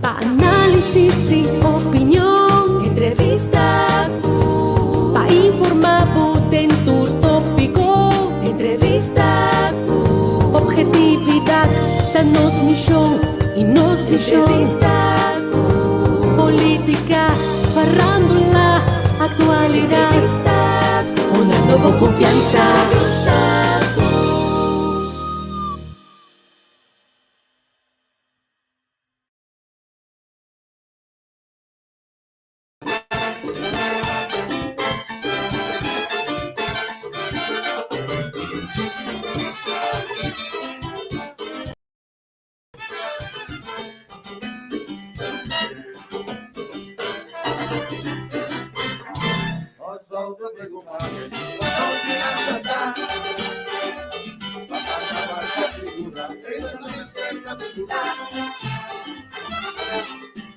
Pa análisis i opinion. Entrevista ku. Pa informá bo den tur tópiko. Entrevista ku. Objetividat ta nos mishon i nos vishon. Entrevista ku. Polítika, farándula, aktualidat. Entrevista ku. Hunando bo konfiansa. Entrevista ku.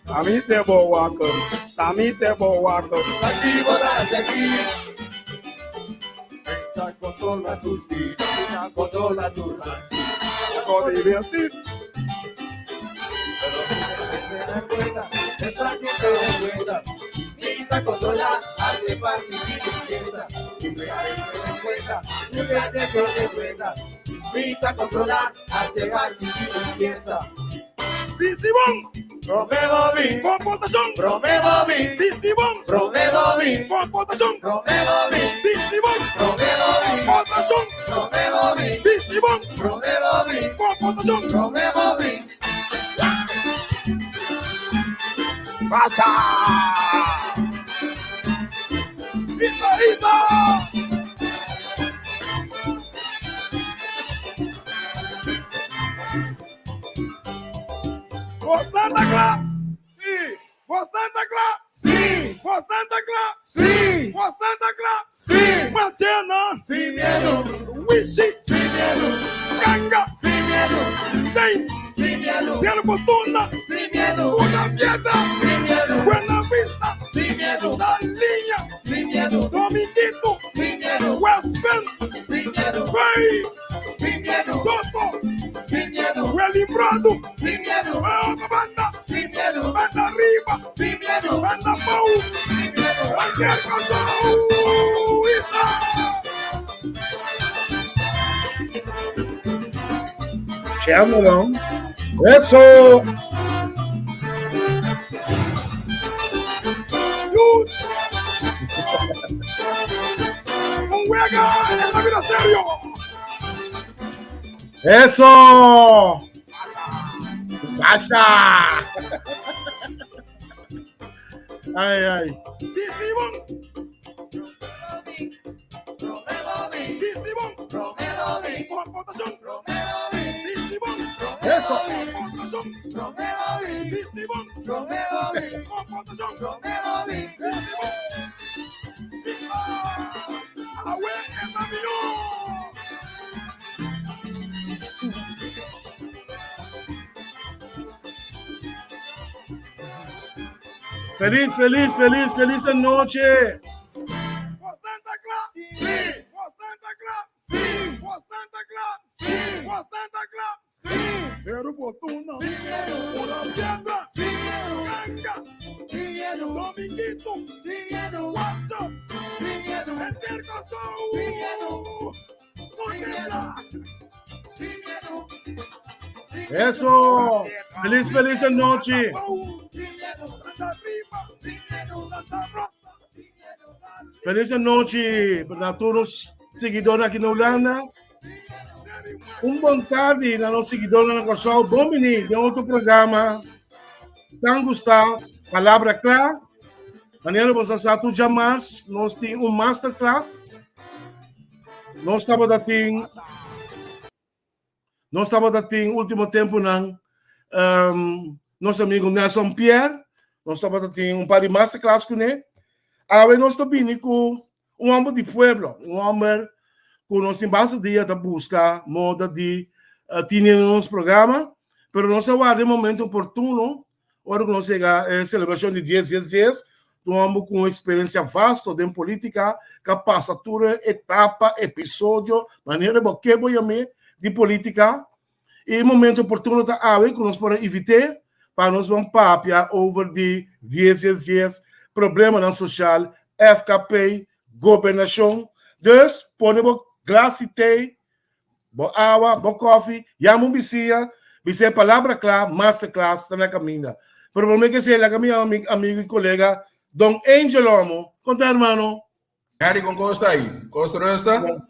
Ami te bo wakker, ami te bo wakker. Controla tus vidas, controla tu rancho. So divertir. Pero te das cuenta, esa que te das cuenta. Invita, controla, hace parte y limpieza. Y te das cuenta, esa que te das cuenta. Invita, controla, hace parte y limpieza. Bistibon, Romeo B, comportación. Romeo B, Bistibon, Romeo B, comportación. Romeo B, Bistibon, Romeo B, comportación. Romeo B, Bistibon, Romeo B, comportación. Romeo B. Pasa. Isa, Isa. Bastante klaar. Sí, Bastante klaar. sí, Bastante klaar. sí, Bastante klaar. sí. Machena. Sin miedo, Wishi. sin miedo, Ganga. sin miedo, Tein. sin miedo, Cielo Fortuna. sin miedo, Una piedra. sin miedo, Buena Vista. sin miedo, Saliña. sin miedo, Dominguito. sin miedo, West Bend. sin miedo, Rey. sin miedo, Soto. sin miedo, Welly Brado. sin miedo, Otra banda. sin miedo, Banda arriba. sin miedo, Banda Pau. sin miedo. Cualquier cosa. Isa. Cheándolo. Eso. Youth. Un juega en la vida serio. Eso. Pasa. Ay, ay. Bistibon. Bistibon. Comportación. Bistibon. Eso. Comportación. Bistibon. Comportación. Bistibon. Isa. Awe en avión. Feliz, feliz, feliz, feliz noche. Bastante klaar. Sí. Bastante klaar. Sí. Bastante klaar. Sí. Bastante klaar. Sí, Cero Fortuna. sin miedo, Una piedra. sin miedo, Ganga. sin miedo, Dominguito. sin miedo, Guacho. sin miedo, El Terco Sin miedo. Contempla. sin miedo, sin miedo, Eso. Feliz, feliz noche. sin miedo, Santa Arriba. sin miedo, Santa Rosa. sin miedo, Feliz noche para todos los seguidores aquí en Holanda. Un bom tarde na nosso seguidor na Corsol. Bom menino, de outro programa. Tan gostar, palavra clara. Maneira você sabe, tu jamais nós temos um masterclass. Nós estamos da tem nós estamos da tem último tempo não nosso amigo Nelson Pierre, nós estamos da tem um par de masterclass com ele. Agora nós estamos vindo com um homem de pueblo, um homem que nós em base dia da busca moda de ter no nosso programa, pero nós aguardamos o momento oportuno, ora que nós chega a celebração de 10, 10, 10, um homem com experiência vasta em política, que passa toda etapa, episódio, maneira que eu de política, e momento oportuno tá aí que nós podemos evitar, pa nos ban papia over di dies dies dies, problemanan sosial, FKP, gobernashon. Dus pone bo glas di tee, bo awa, bo kofi, yama un bisiña, bis'é palabra kla, masterclass ta na kaminda. Pero promé ke esei laga mi yama mi amigu i kolega Don Angel Omo. Kon ta hermano? Harry, kon kos ta ei? Kos rusta?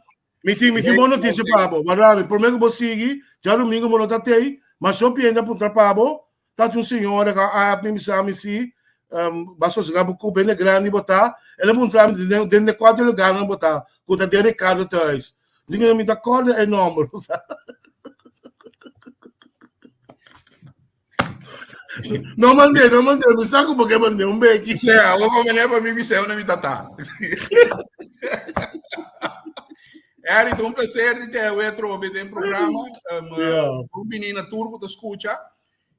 Mi tin, mi tin bon notisia pa bo. Warda mi, promé ku bo sigui, djadumingu bo no ta tei, ma si hopi hende a puntra pa bo, ta tin un señora ku a app mi bisa mi si bo a sosegá bo ku bende grandi bo ta, el a puntra mi den den kua lugarnan bo ta, ku ta den Ricardo Thuis. Mi di mi ta kòrda e nòmber, bo sa. No mandé, no mandé, mi sa ku bo ke mandé un beki. Sea, bo pa pa mi biseo na mi tata. Harry, ta un placer di te awe atrobe den programa. Um, yeah. Un bini na tur ku ta skucha.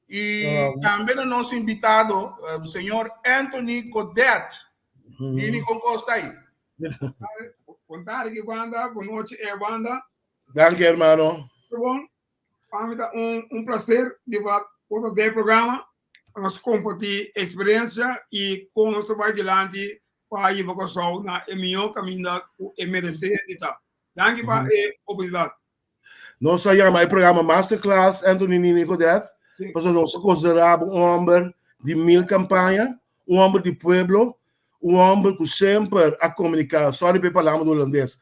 I tambe na nos invitado, um, señor Anthony Godet. Nini, kon kos ta aí? Bon tarde, ki banda. Bon noche, e banda. Danki, hermano. Bon, pa mi ta un, un placer di pa por den programa pa nos comparti experiencia y con nos ta bai dilanti pa hiba Kòrsou na e mihó kaminda ku e meresé di ta. Danki pa e oportunidat. Nos a yama e programa Masterclass Anthony Nini Godet, pasobra nos a konsiderá bo un hòmber di mil kampaña, un hòmber di pueblo, un hòmber ku semper a komuniká, sorry pa e palabra di hulandes,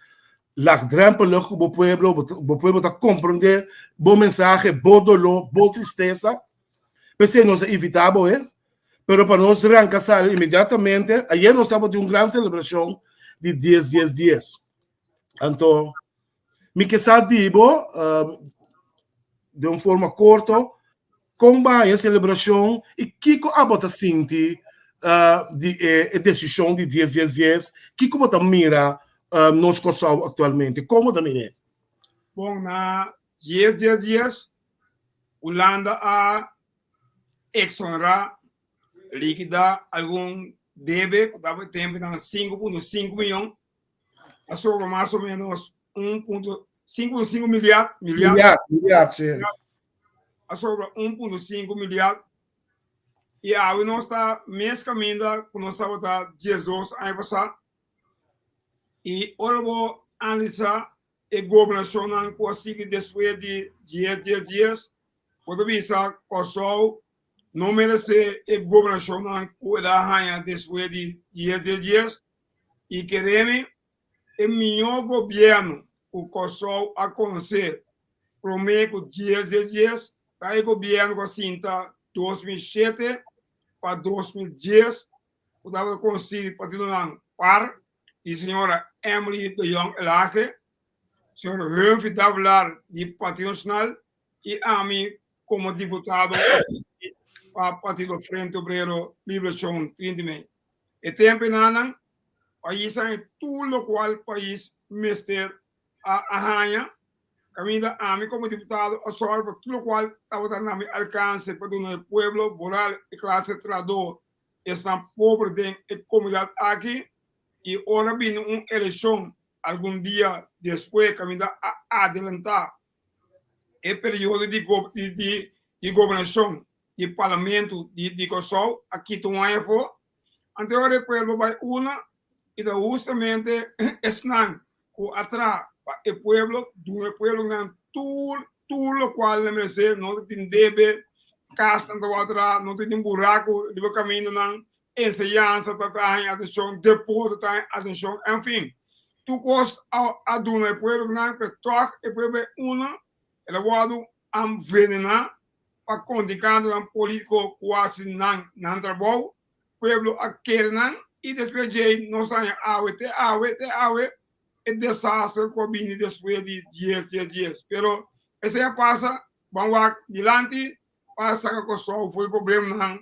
laagdrempelig ku bo pueblo, bo pueblo ta komprendé bo mensahe, bo doló, bo tristesa. P'esei nos a invitá bo e. Pero pa nos ranka sali inmediatamente, ayer nos tabatin un gran selebrashon di dies dies dies. Anto mi ke sa di bo den un forma korto kon bai e selebrashon i kiko abo ta sinti di e desishon di dies dies dies, kiko bo ta mira nos Kòrsou aktualmente, kon bo ta mir'é? Bon, na dies dies dies Hulanda a eksonerá, likidá algun debe ku tabata tempu nan 5.5 miyon, a sobra mas o menos 1.5 milyard, milyard, milyard, milyard, sí. A sobra 1.5 milyard. I awe nos ta mes kaminda ku nos tabata 12 aña pasá. I ora bo analisá e gobernashonnan ku a sigui despues di dies dies dies, bo ta bisa Kòrsou no meresé e gobernashonnan ku el a haña despues di dies dies dies. I kere mi, e mihó gobièrnu ku Kòrsou a konosé promé ku dies dies dies ta e gobièrnu ku a sinta 2007 pa 2010 ku tabata konsistí di partidonan par di señora Emily de Jong Elhage, señor Humphrey Davelaar di Partido Nacional i ami komo diputado pa Partido Frente Obrero Liberashon 30 Mei. E tempu enanan pais a haña tur lokual pais mester a haña, kaminda ami komo diputado a sòru pa tur lokual tabata na mi alkanse pa duna e pueblo, vooral e klase trahadó, esnan pober den e komunidat aki i ora bini un elekshon algun dia despues kaminda a adelantá e periodo di di gobernashon di parlamento di Kòrsou a kita un aña afó, anto ora e pueblo bai una i ta hustamente esnan ku a traha pa e pueblo duna e pueblonan tur tur lokual nan meresé, no ta tin debe, kasnan ta wòrdu traha, no ta tin buraku riba kamindanan, enseñansa ta haña atenshon, deporte ta haña atenshon, enfin tur kos a duna e pueblonan pero tòg e pueblo e una el a wòrdu envenená pa kontrikantenan polítiko ku hasi nan nan trabou, pueblo a kere nan i despues djei nos haña awe te awe te awe e desaster ku a bini despues di dies dies dies. Pero esei a pasa, ban wak dilanti pa saka Kòrsou for di problemanan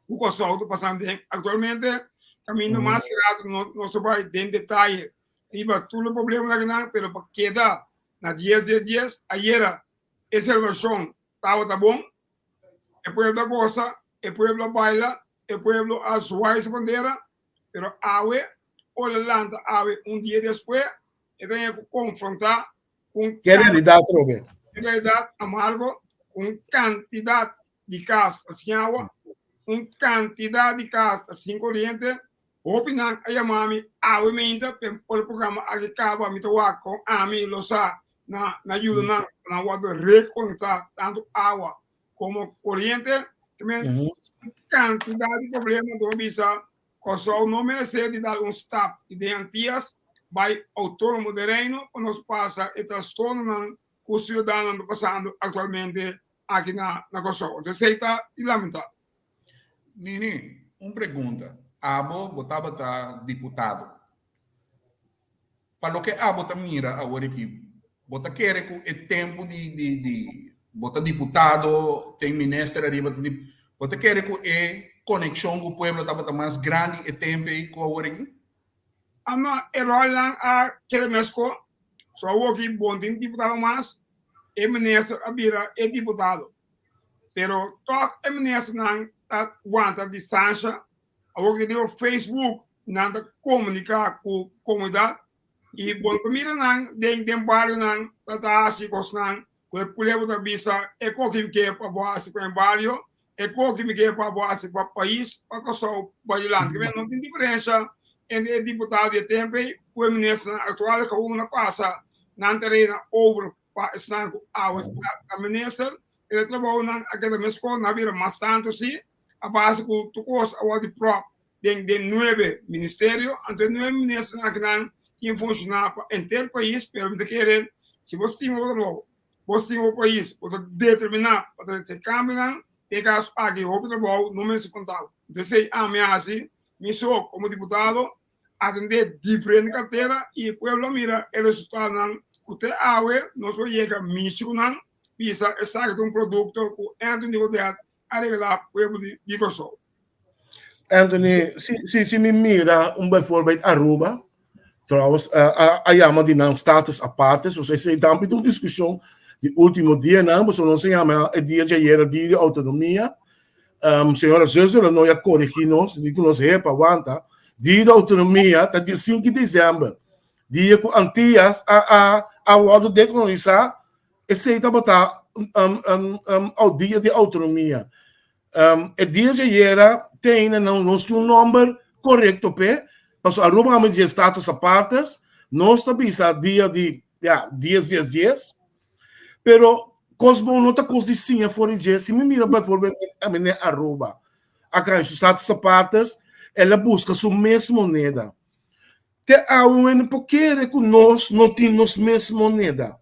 ku Kòrsou ta pasando den aktualmente. Kaminda mas rato nos ta bai den detaye riba tur e problemanan, pero pa keda na dies dies dies ayera E selebrashon tabata bon, e pueblo a gosa, e pueblo a baila, e pueblo a zwaai su bandera, pero awe, ora el lanta awe un dia despues, e ta haña ku konfrontá ku un Ke realidat atrobe? realidat amargo, ku un kantidat. di kas ta sin awa, un kantidat di kas ta sin koriente. Hopinan a yama mi awe meinta pe ora e programa aki kaba mi ta wak kon ami lo sa na na yuda nan pa nan wòrdu rekonektá tantu awa komo koriente. Tamen un kantidat di problema ku bo bisa Kòrsou no meresé di dal un stap di den Antias bai outónomo den Reino pa nos pasa e trastornonan ku siudadanonan ta pasando aktualmente aki na na Kòrsou. Entonces esei ta di lamentá. Nini, un pregunta. Abo bo tabata diputado. Pa loke abo ta mira awor aki, bo ta kere ku e tempu di di di bo ta diputado, ten minister ariba, bo ta kere ku e konekshon ku pueblo tabata mas grandi e tempu ei ku awor aki? Ama e rolnan a kere mesko, so awor ki bo no tin diputado mas, e minister a bira e diputado. Pero tòg e ministernan ta wanta distansha. Awor ki riba Facebook nan ta komuniká ku komunidat i bo ta mira nan den den barionan ta ta hasi kosnan ku e pueblo ta bisa e koki mi ke pa bo hasi pa e bario, e koki mi ke pa bo hasi pa pais, pa Kòrsou bai dilanti. No tin diferensha entre e diputado di e tempu ei ku e ministernan aktual ku a pasa nan terena over pa esnan ku awe ta minister. E trabounan a keda meskos, nan a bira mas tantu si, a base ku tur kos a wòrdu pròp den den nuebe ministerio, anto e nuebe ministernan akinan tin funshoná pa henter pais, pero mi ta kere si bo stima bo trabou, bo stima bo pais, bo ta determiná pa trese kambionan, den e kaso aki hopi trabou no mester konta bo. Entonces ami a hasi mi so komo diputado atendé diferente kartera i e pueblo a mira e resultadonan ku te awe nos por yega mishi ku nan bisa esaki ta un produkto ku Anthony Godett a regalá pueblo di Kòrsou. Anthony, si, si, si mi mira un bijvoorbeeld Aruba, trouwens, a, a yama di nan status aparte, so esei tambe ta un discusion di ultimo dianan, pasobra nos a yama e dia djayer dia di autonomia, Um, señora Zuster lo no ya corrigi nos, di ku nos hepa, wanta. Dia di autonomia ta dia 5 di december. Dia ku Antillas a a a wordo decolonisa, esei tabata um, um, um, au dia di autonomia. Um, e dia de ayera tem não nos tin un nomber correcto pe, paso Aruba ame di status apartes, nos ta bisa dia di ja, 10 10 10. Pero kos bon no ta kos di siña for di dje. Si mi mira bijvoorbeeld a meneer Aruba, a kaya su status aparte, el a buska su mes moneda. Te awe un hende por kere ku nos no tin nos mes moneda.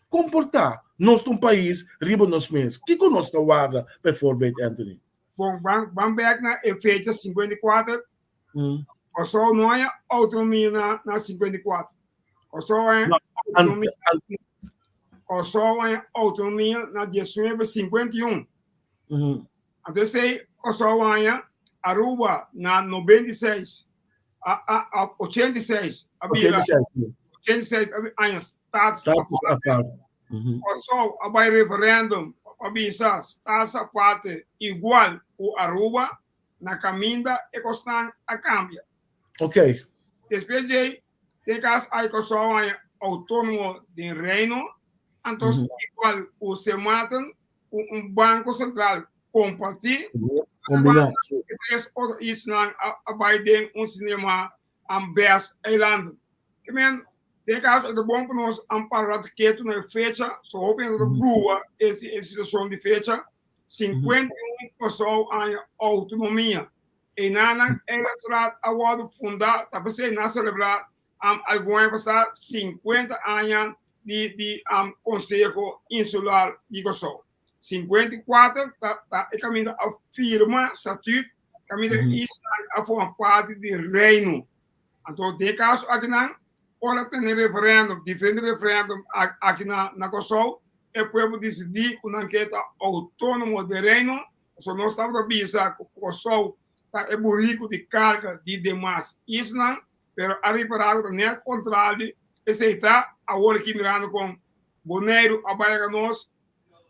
Kon por ta? Nos ta un pais riba nos mes. Kiko nos ta warda bijvoorbeeld, Anthony? Bon, ban, ban bek na e fecha 54. Kòrsou no haña outonomia na, na 54. Kòrsou haña outonomia, Kòrsou haña outonomia na 1951. Anto esei Kòrsou haña Aruba na 96, a, a, a 86 a bira 86 a haña status aparte. Kòrsou a bai referendum pa bisa status aparte igual ku Aruba. Na kaminda e kosnan a kambia. Ok. Despues djei, den kas ai Kòrsou haña outónomo den Reino, anto igual ku Sint Maarten ku un banko sentral kompartí. Kombiná, si. E tres otro islanan a bai den un sinema bes eilanden. Ke men, den kaso e ta bon pa nos ampara rato ketu na e fecha, so hopi hende ta brua e situashon di fecha. 51 Kòrsou aña outonomia. Einanan Eilandsraad a wòrdu fundá, ta p'esei nan a selebrá algun aña pasá 50 aña di di Konseho Insular di Kòrsou. 54 ta ta e kaminda a firma statüt kaminda e islanan a forma parti di Reino. Anto den e kaso akinan ora tene referèndum, diferente referèndum aki na na Kòrsou, e pueblo disidí ku nan ke ta outónomo den Reino, pasobra nos tabata bisa ku Kòrsou ta e buriku di karga di demas islanan, pero a ripará ku ta nèt kontrali, esei ta awor aki mirando kon Boneiru a bai laga nos,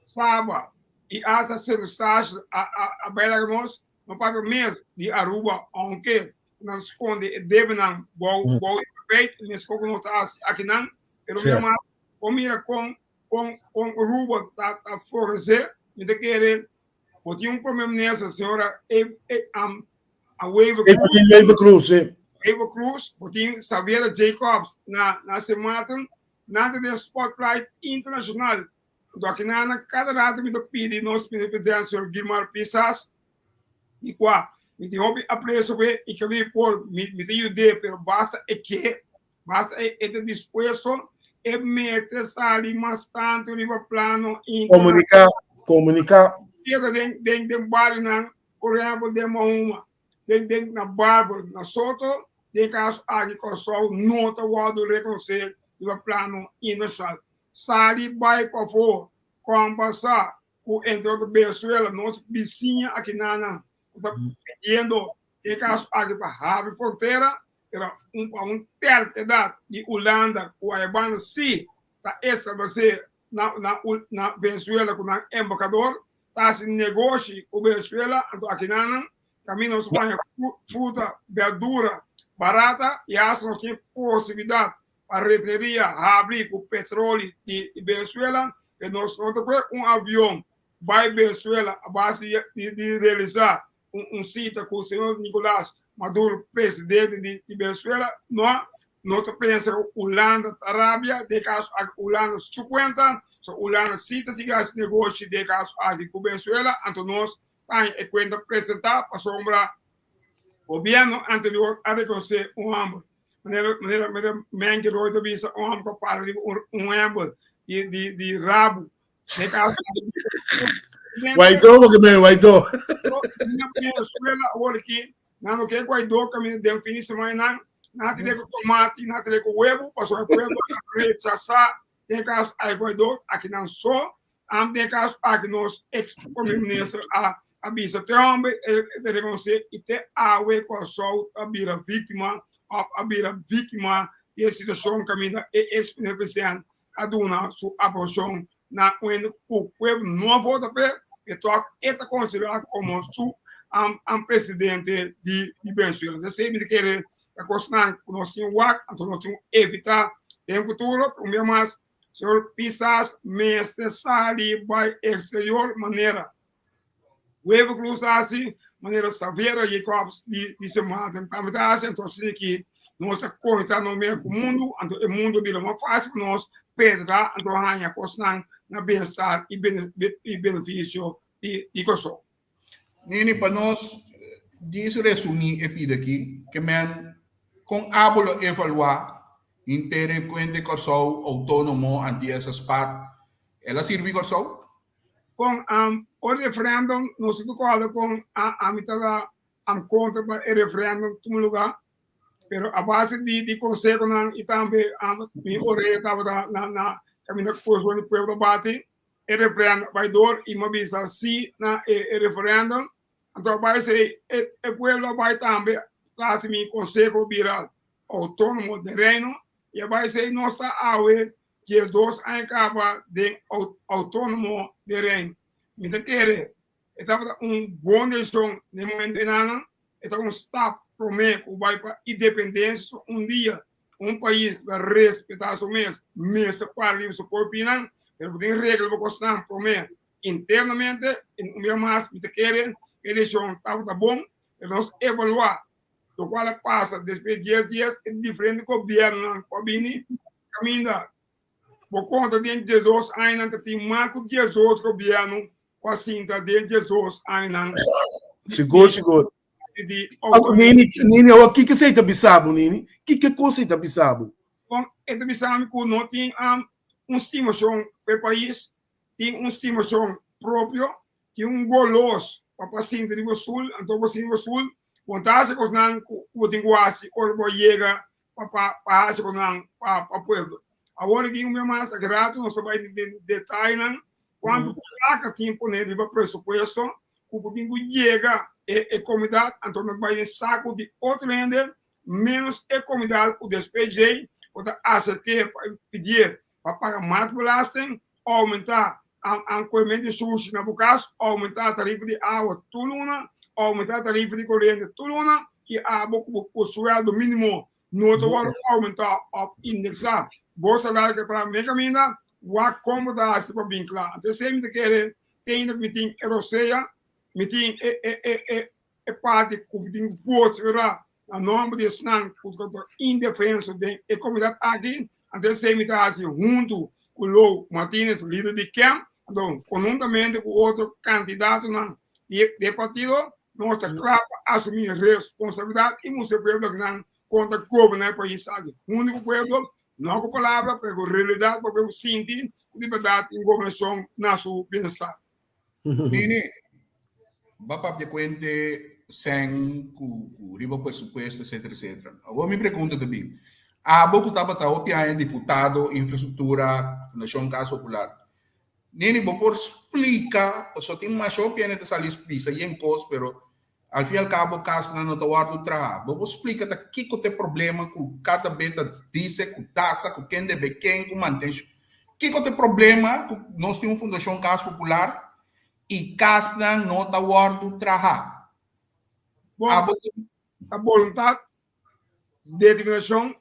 Saba i asta Sint Eustatius a bai laga nos. No papia mes di Aruba, aunke nan skonde e debenan bou bou di tapijt, meskos ku nos ta hasi akinan, pero mira mas, bo mira kon kon kon Aruba ta ta floresé, mi ta kere. Bo tin un prome minister, señora e, e, um, a Wever Cruz. Wever Cruz, sí. Wever Cruz, bo tin Xaviera Jacobs na, na Sint Maarten, nan ta den spotlight internacional. Anto aki nan na cada rato mi ta pidi nos minister presidente, señor Gilmar Pisas, di cua mi tin hopi aprecio p'e y ke mi por, mi, mi ta yud'é, pero basta e ke, basta e, e ta dispuesto, e mester sali mas tanto riba plano internacional. Comunica, comunica. Keda den, den, den barionan, por ehempel den Mahuma, den den na Barber, na Soto, den kaso aki Kòrsou no ta wòrdu rekonosé riba plano internashonal. Sali bai pafó, kòmbersá ku entre otro Venezuela, nos bisiña akinanan ku ta pidiendo den kaso aki pa habri frontera, pero un pa un terkedat di Hulanda ku a e banda sí ta establesé na na na Venezuela ku nan embahador ta hasi negoshi ku Venezuela, anto akinanan kaminda nos por haña fruta, berdura barata i hasta nos tin posibilidat pa refineria habri ku petroli di Venezuela, pero nos no ta kue un avion bai Venezuela a base di di realisa un sita ku señor Nicolas Maduro presidente di Venezuela, no. No ta pensa ku Hulanda ta rabia, den kaso aki Hulanda su kuenta, so Hulanda si ta sigui hasi negoshi den kaso aki ku Venezuela, anto nos ta haña e kuenta presentá pasobra gobièrnu anterior a rekonosé un hòmber. Manera manera manera Menke Roy ta bisa un hòmber ku a para riba un un hèmber di di di rabu. Den kaso aki Guaidó bo ke men, Guaidó. Na Venezuela awor aki Nan no ke Guaidó kaminda den fin di semana nan nan ta ku tomati, nan ta ku webu, pasobra e pueblo a rechasá den e kaso aki Guaidó, aki nan so, am den e kaso aki nos ex prome minister a a bisa te homber e ta rekonosé i te awe Kòrsou ta bira víktima òf a bira víktima di e situashon kaminda e ex primer president a duna su aprobashon na un hende ku pueblo no a vota p'e, e tòg e ta konsiderá komo su presidente di Venezuela. Esei mi ta kere ta kosnan ku nos tin wak, anto nos tin ku evitá den futuro. Un bia mas, señor Pisas mester sali bai eksterior manera Wever Cruz ta hasi, manera Xaviera Jacobs di di Sint Maarten tambe ta hasi, anto asina ki nos ta konektá nos mes ku mundu, anto e mundu a bira mas fásil pa nos penetrá anto haña kosnan na bienestar i i benefisio di di Kòrsou. Nini, pa nos djis resumí e pida aki, ke men kon abo lo evaluá henter e kuente Kòrsou outónomo anti esa spat? El a sirbi Kòrsou? Kon o referendum nos ta kòrda kon ami tabata am kontra pa e referendum tuma lugá pero a base di di konsehonan i tambe mi orea tabata na na kaminda kurason di pueblo bati e referendum a bai dor i mi a bisa si na e referendum anto a bai esei e pueblo a bai tambe tras di mi konseho bira outónomo den reino i a bai esei nos ta awe 12 aña kaba den outónomo den Reino. Mi ta kere e tabata un bon desishon den momento enanan, e ta un stap promé ku bai pa independensia. Un dia un pais ku ta respetá su mes mester para riba su propionan, pero bo tin regla bo kosnan promé internamente. Un bia mas mi ta kere e desishon tabata bon, pero nos evaluá lokual a pasa despues dies dies e diferente gobièrnunan ku a bini kaminda bo konta den 12 añanan ta tin mas ku 12 gobièrnu ku a sinta den 12 añanan. Sigur, sigur. Di Nini, Nini, awor kiko esei ta bisa bo, Nini? Kiko kos ei ta bisa bo? Bon, e ta bisa mi ku no tin un stimashon pa e pais, tin un stimashon propio, tin un golos pa pa sinta riba stul, anto bo sinta riba stul, bo no ta hasi kosnan ku bo tin ku hasi ora bo a yega pa pa pa hasi kosnan pa pa pueblo. Awor aki un bia mas, aki rato nos ta bai den detayenan kuantu plaka tin pone riba presupuesto ku bo tin ku yega e e komunidat, anto nos bai den saku di otro hende menos e komunidat ku despues djei bo ta aserk'é pa pidié pa paga mas belasting, oumentá ankoemente di sushi na bo kas, oumentá tarifa di awa tur luna, oumentá tarifa di koriente tur luna i abo ku bo suèldo mínimo no ta wòrdu oumentá òf indeksá. Bo salario ta para mei kaminda, wak kon bo ta hasi pa bin kla. Anto esei mi ta kere tende ku mi tin e rosea. Mi tin e e e e e parti ku mi tin ku vosferá na nòmber di esnan ku ta indefenso den e komunidat aki. Anto esei mi ta hasi huntu ku Lou Martinez, lider di KEM, anto konhuntamente ku otro kandidatonan di e partido, nos ta kla pa asumí responsabilidat i mustra e pueblo akinan kon ta goberná e pais aki. Huntu ku pueblo, no ku palabra, pero ku realidat pa pueblo sinti ku di bèrdat tin gobernashon na su bienestar. Nini, ba papia kuente sèn ku ku riba presupuesto etcetera etcetera. Awor mi pregunta ta bin, abo ku tabata hopi aña diputado infrastruktura Fundashon Kas Popular, Nini bo por splika, pasobra tin masha hopi hende ta sali bisa yen kos pero Al fin al cabo casnan no ta wordo traha. Bo por splica ta kico ta e problema cu cada be ta dice cu tasa cu ken debe ken cu mantencion. Kico ta e problema cu nos tin un fundacion Cas Popular y casnan no ta wordo traha? Bon, Abo tin. Ta boluntad, determinacion.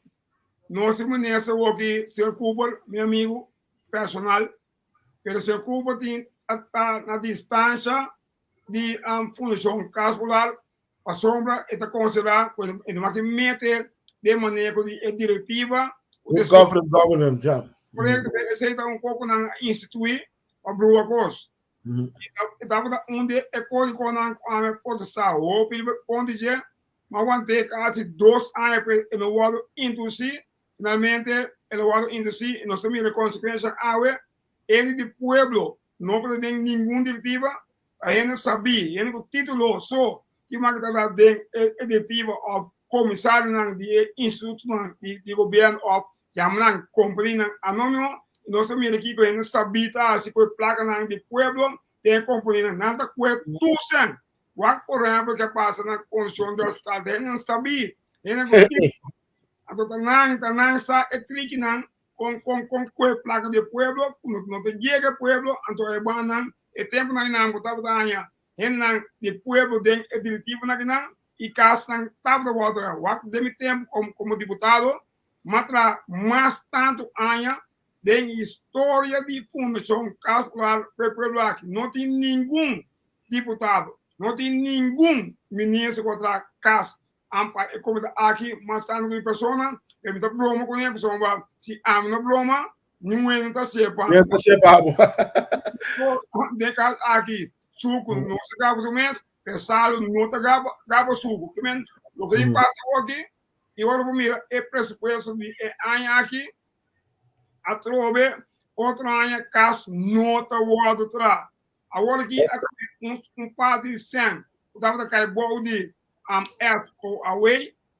Nos tin minister awoki, señor Cooper, mi amigo personal, pero señor Cooper tin ta na distancia di Fundashon Kas Popular pasobra e ta konsiderá ku e no maki mete den maneho di e direktiva ku Good governance, governance, ja. Korekto, esei ta un kos ku nan a instituí pa brua kos. E tabata un di e kódigonan ku ami a protestá hopi riba kontra dje, mi a want'é kasi dos aña pa e no wòrdu introdusí. Finalmente el a wòrdu introdusí i nos ta mira e konsekuensia awe. Hende di pueblo No por ta den ningun direktiva, pa hende sabí, hende ku título so tin mas ku ta ta den e direktiva òf komisarionan di e institutonan di gobièrnu òf yama nan kompanianan anónimo. Nos ta mira kiko hende sabí ta hasi ku e plakanan di pueblo den e kompanianan. Nan ta kue tur sèn. Wak por ehèmpel ke a pasa na Kondishon di Hospital, hendenan sabí, hende ku título. Anto ta nan, ta nan sa e trikinan Kon kon kon kue plaka di e pueblo ku no no ta yega e pueblo, anto e bannan e tempunan einan bo tabata haña hendenan di e pueblo den e directivonan akinan i kasnan tabata wòrdu traha. Wak den mi tempu komo komo diputado m'a traha mas tantu aña den historia di Fundashon Kas Popular pa e pueblo aki. No tin ningun diputado, no tin ningun minister ku a traha kas Ampa e comida aki mas tanto cu mi persona, e mi ta broma cu ne, pasobra si ami no broma, ningun hende no ta sepa. Ningun ta sepa bo. Den cas aki, sucu no sa gaba su mes, pero salu no ta gaba, gaba sucu. Ke men, loke tin pasa awoki, y ora bo mira e presupuesto di e aña aki, atrobe otro aña cas no ta wordo traha. Awor aki a un, un parti di sèn ku tabata kai bou di um, SOAW,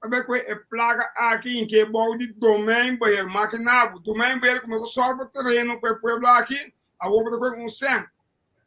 pabia ku e plaka aki ink'e bou di Domeinbeheer. Makina bo, Domeinbeheer ku no ta sòru pa tereno pa e pueblo aki, awor bo ta kohe un sèn.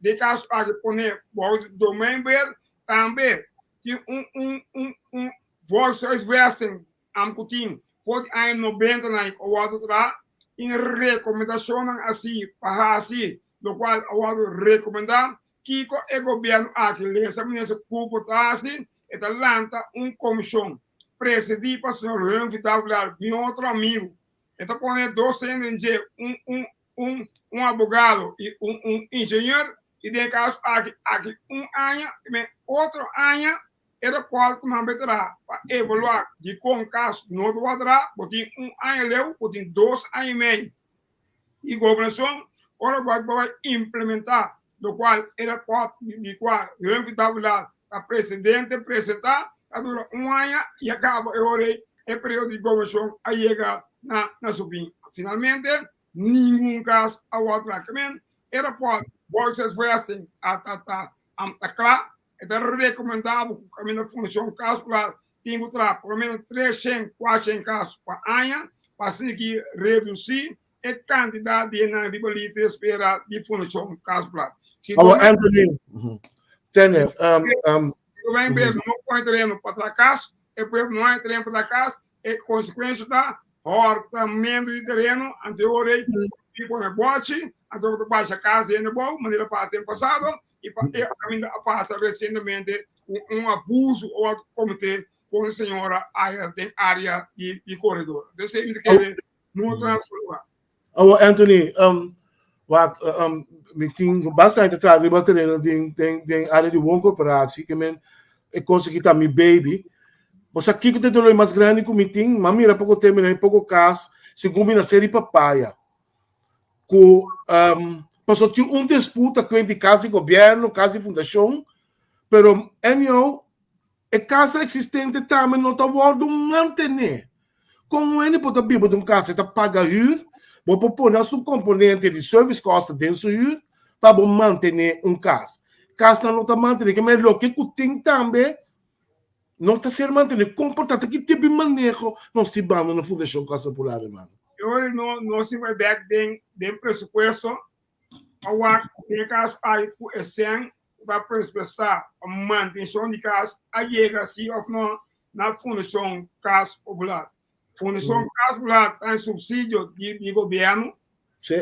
Den kaso aki pone bou di Domeinbeheer. Tambe tin un un un un volkshuisvesting am ku tin for di aña nobentanan ku a wòrdu traha tin rekomendashonnan asi pa hasi lokual a wòrdu rekomendá. Kiko e gobièrnu aki lesa minister Cooper ta hasi? E ta lanta un komishon presidí pa señor Humphrey Davelaar, mi otro amigu. E ta pone dos hende den dje, un un un un abogado i un un ingenieur i den e kaso aki aki un aña i otro aña E rapòrt ku nan bai traha pa evaluá dikon kas no ta wòrdu traha, bo tin un aña leu, bo tin dos aña i mei di gobernashon ora bo a bai implementá lokual e rapòrt di kua Humphrey Davelaar ta presidente presentá ta dura un aña i a kaba e ora ei e periodo di gobernashon a yega na su fin. Finalmente ningun kas a wòrdu traha. Kimen e rapòrt Volkshuisvesting a ta kla. E ta rekomendá bo ku kaminda Fundashon Kas Popular tin ku traha por lo menos 300, 400 kas pa aña pa asina ki redusí e kantidat di hendenan riba lista di espera di Fundashon Kas Popular. Si Awor Anthony, tene, Domen no pone tereno pa traha kas, e pueblo no hay tereno pa traha kas, e konsekuensia ta hòrtamentu di tereno, anto e ora ei tin pone bòchi, anto bo ta basha kas di hende bou manera pasa den pasado. i pa e kaminda a pasa resientemente ku un abuso a wòrdu kometé ku un señora aya den área di di koredor. Entonces mi ta kere no ta na su lugar. Awor Anthony, Wak, um, mi tin basta aña ta traha riba tereno den, den, den área di wooncorporatie, ke men e kos aki ta mi baby. Bo sa kiko ta e dolor mas grandi ku mi tin? M'a mira poko tempu na e poko kas, segun mi na seri papaya. Ku, um, paso tin un disputa kuent di kas di gobièrnu, kas di fundashon, pero anyhow, E kasa eksistente tambe no ta wòrdu mantené. Kon un hende por ta biba den un kasa i ta paga hür? Bo por pone alsun komponente di service kosten den su hür pa bo mantené un kas. Kasnan no ta mantené. Ke manera loke ku tin tambe no ta ser mantené. Kon por ta? Ta ki tipo di maneho nos tin banda na Fundashon Kas Popular, hermano? E ora no nos tin bai bèk den den presupuesto pa wak den e kas ai ku e sèn ku ta presupuestá pa mantenshon di kas a yega si òf no na Fundashon Kas Popular. Fundashon Kas Popular ta un supsidio di di gobièrnu. Sí.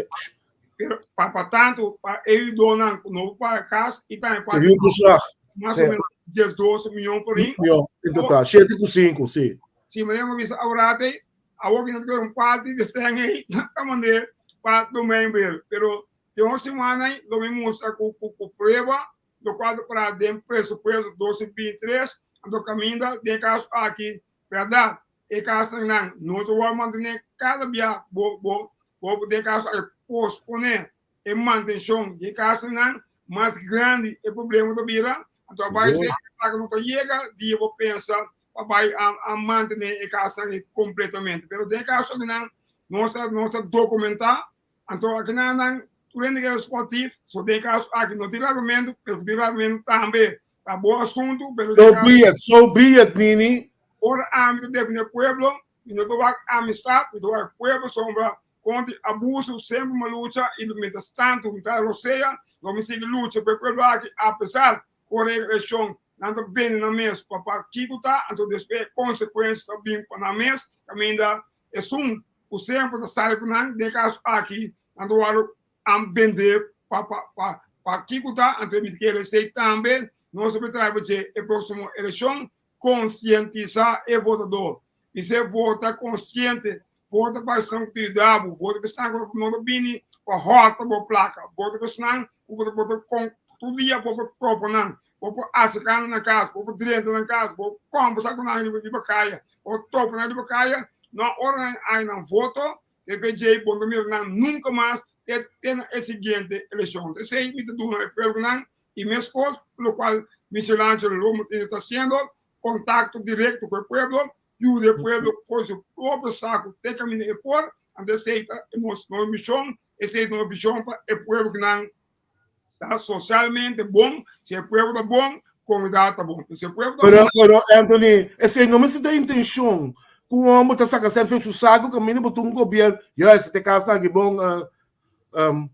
Pero pa pa tantu pa e hürdónan ku no por paga kas i tambe pa Huurtoeslag. mas o menos 12 mion florin. Mion en total, 7 ku 5, sí. Si manera mi bisa awor ei, awor ku nan un parti di sèn ei ta mand'é pa Domeinbeheer. Pero den un semana ei lo mi mustra ku ku ku prueba lokual ta para den presupuesto 2023, anto kaminda den e kaso aki bèrdat e kasnan nan no ta wòrdu mantené kada bia bo bo bo den e kaso aki posponé e mantenshon di e kasnan nan mas grandi e problema ta bira, anto a bai ser ku no ta yega dia bo pensa pa bai a a mantené e kasnan ei kompletamente. Pero den e kaso akinan nos ta nos ta dokumentá, anto akinan nan tur hende ke sportief, so den e kaso aki no tin rabiamentu, pero ku tin rabiamentu tambe ta bo asuntu, pero den So e kaso be it, so be it, Nini. Ora ami ta defendé pueblo, mi no ta wak amistat, mi ta wak pueblo sombra kontra di abuso, semper mi a lucha i mientras tantu mi ta rosea, lo mi sigui lucha pa e pueblo aki apesar ku ora e elekshon nan ta bende nan mes pa pa kiko ta, anto despues e konsekuensia ta bin pa nan mes, kaminda esun ku semper ta sali ku nan, den e kaso aki nan ta wòrdu a bende pa pa pa pa kiko ta, anto mi ta kere esei tambe nos ta traha pa dje e próksimo elekshon, konsientisá e votadó, bis'é vota konsiente, vota pa esnan ku ta yuda bo, vota pa esnan ku no ta bini pa hòrta bo plaka, vota pa esnan ku bo ta bo ta kon tur dia bo por topa nan, bo por aserká nan na kas, bo por drenta nan kas, bo por kòmbersá ku nan riba riba kaya, bo por topa nan riba kaya, no ora nan haña nan voto, TPJ bo no ta mira nan nunka mas te te na e siguiente elekshon. Esei mi ta duna e pueblonan i meskos lokual Michelangelo Lobo Martinez ta hasiendo, kontakto direkto ku e pueblo, yuda e pueblo for su propio saku te kaminda e por, anto esei ta nos nos mishon, esei ta nos vishon pa e pueblo ku nan ta sosialmente bon, si e pueblo ta bon, komunidat ta bon, si e pueblo ta Pero, pero Anthony, esei no mester ta intenshon ku un homber ta saka sèn for su saku kaminda bo ta un gobièrnu, juist te kasa aki bon, um,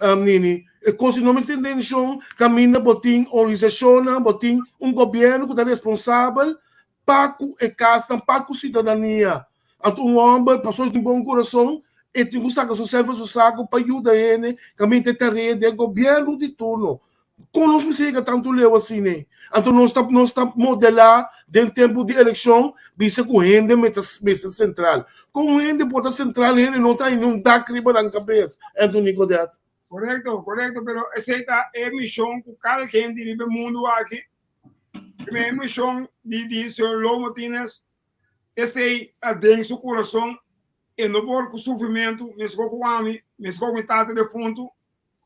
um, Nini, e kos no mester intenshon kaminda bo tin organisashonnan, bo tin un gobièrnu ku ta responsabel pa ku e kasnan, pa ku siudadania. Anto un hòmber, pasobra e tin bon kurason, e tin ku saka su sèn for su saku pa yuda hende kaminda e tarea di e gobièrnu di turno. Kon nos mester yega tantu leu asina? Anto nos ta nos ta modelá den tempu di elekshon bisa ku hende mester sentral. Kon un hende por ta sentral hende no ta haña ni un dak riba nan kabes, Anthony Godett? Korekto, korekto, pero esei ta e mishon ku kada ken di riba e mundu aki. E mishon di di señor Lo Martinez, esei ta den su kurason, e no por ku sufrimentu, meskos ku ami, meskos ku mi tata defuntu,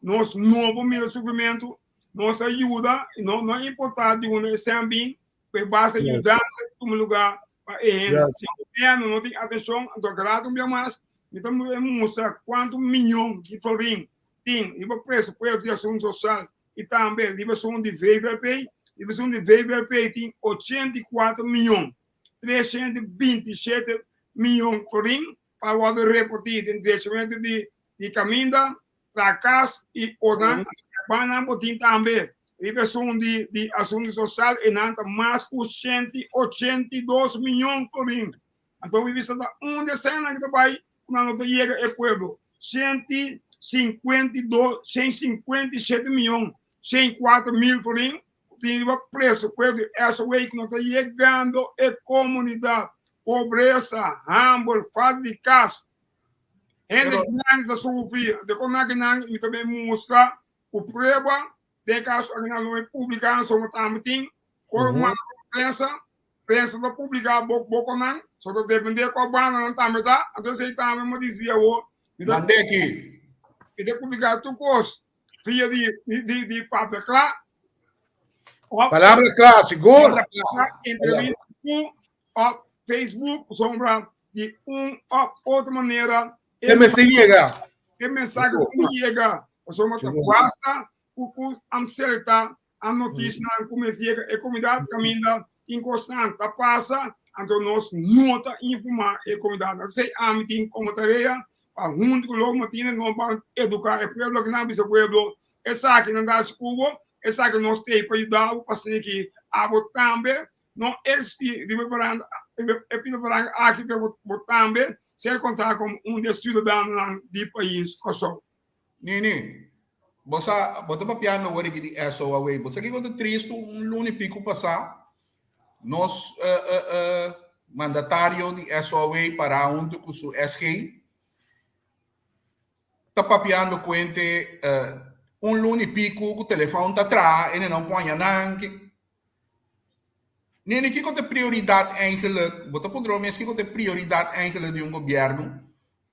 Nos no por mira sufrimentu, nos ta yuda, no no importa di unda e stem bin, pero basta yudansa tuma lugar pa e hende. Si gobierno no tin atencion, anto grato un bia mas, mi ta mustra cuanto miyon di florin tin riba presupuesto di asunto social y tambe riba esun di VVRP. Riba esun di VVRP tin 84 miyon, 327 miyon florin pa wordo reparti den drechamentu di di kaminda, traha kas i onan bannan bo tin tambe. Riba esun di di asuntu sosial e nan ta mas ku 182 miyon florin. Anto mi bisa ta un di eseinan ku ta bai ku nan no ta yega e pueblo. 152, 157 miyon 104 mil florin ku tin riba presupuesto di SOA ku no ta yegando e komunidat. Pobresa, hamber, falta di kas. Hende grandi ta sufri. Anto kon akinan mi ta bin mustra ku prueba den kaso akinan lo mi publiká anso tambe tin ora manda prensa Prensa ta publica bo boconan, so ta depende cua banda nan tambe ta, anto esey tambe mi a dicidi awor, mi ta Mande aki. mi ta publica tur cos via di di di papia cla of Palabra cla, sigur. Palabra cla. entrevista cu of Facebook, pasobra di un of otro manera E mester yega. e mensahe tin yega, pasobra ta basta cu cu am selecta A noticianan cu mester yega e comunidad caminda tin cosnan ta pasa, anto nos no ta informa e comunidad. Esey ami tin como tarea pa hunto cu Lobo Martinez nos ban educa e pueblo aki nan bisa pueblo esaki nan ta haci cu bo, esaki nos tey pa yuda bo pa asina abo tambe no existi riba e baranda e pida baranda aki pero bo tambe ser conta como un di e ciudadanonan di pais Corsou. Nini, bo sa, bo ta papiando awor aki di SO away. Bo sa kiko ta tristu? Un luna i piku pasá, nos mandatario di SO away pará huntu ku su SG ta papiando kuente un luna i piku ku telefòn ta traha, e no por haña nan. Nini, kiko ta e prioridat eigenlijk? Bo ta puntra bo mes kiko ta e prioridat eigenlijk di un gobièrnu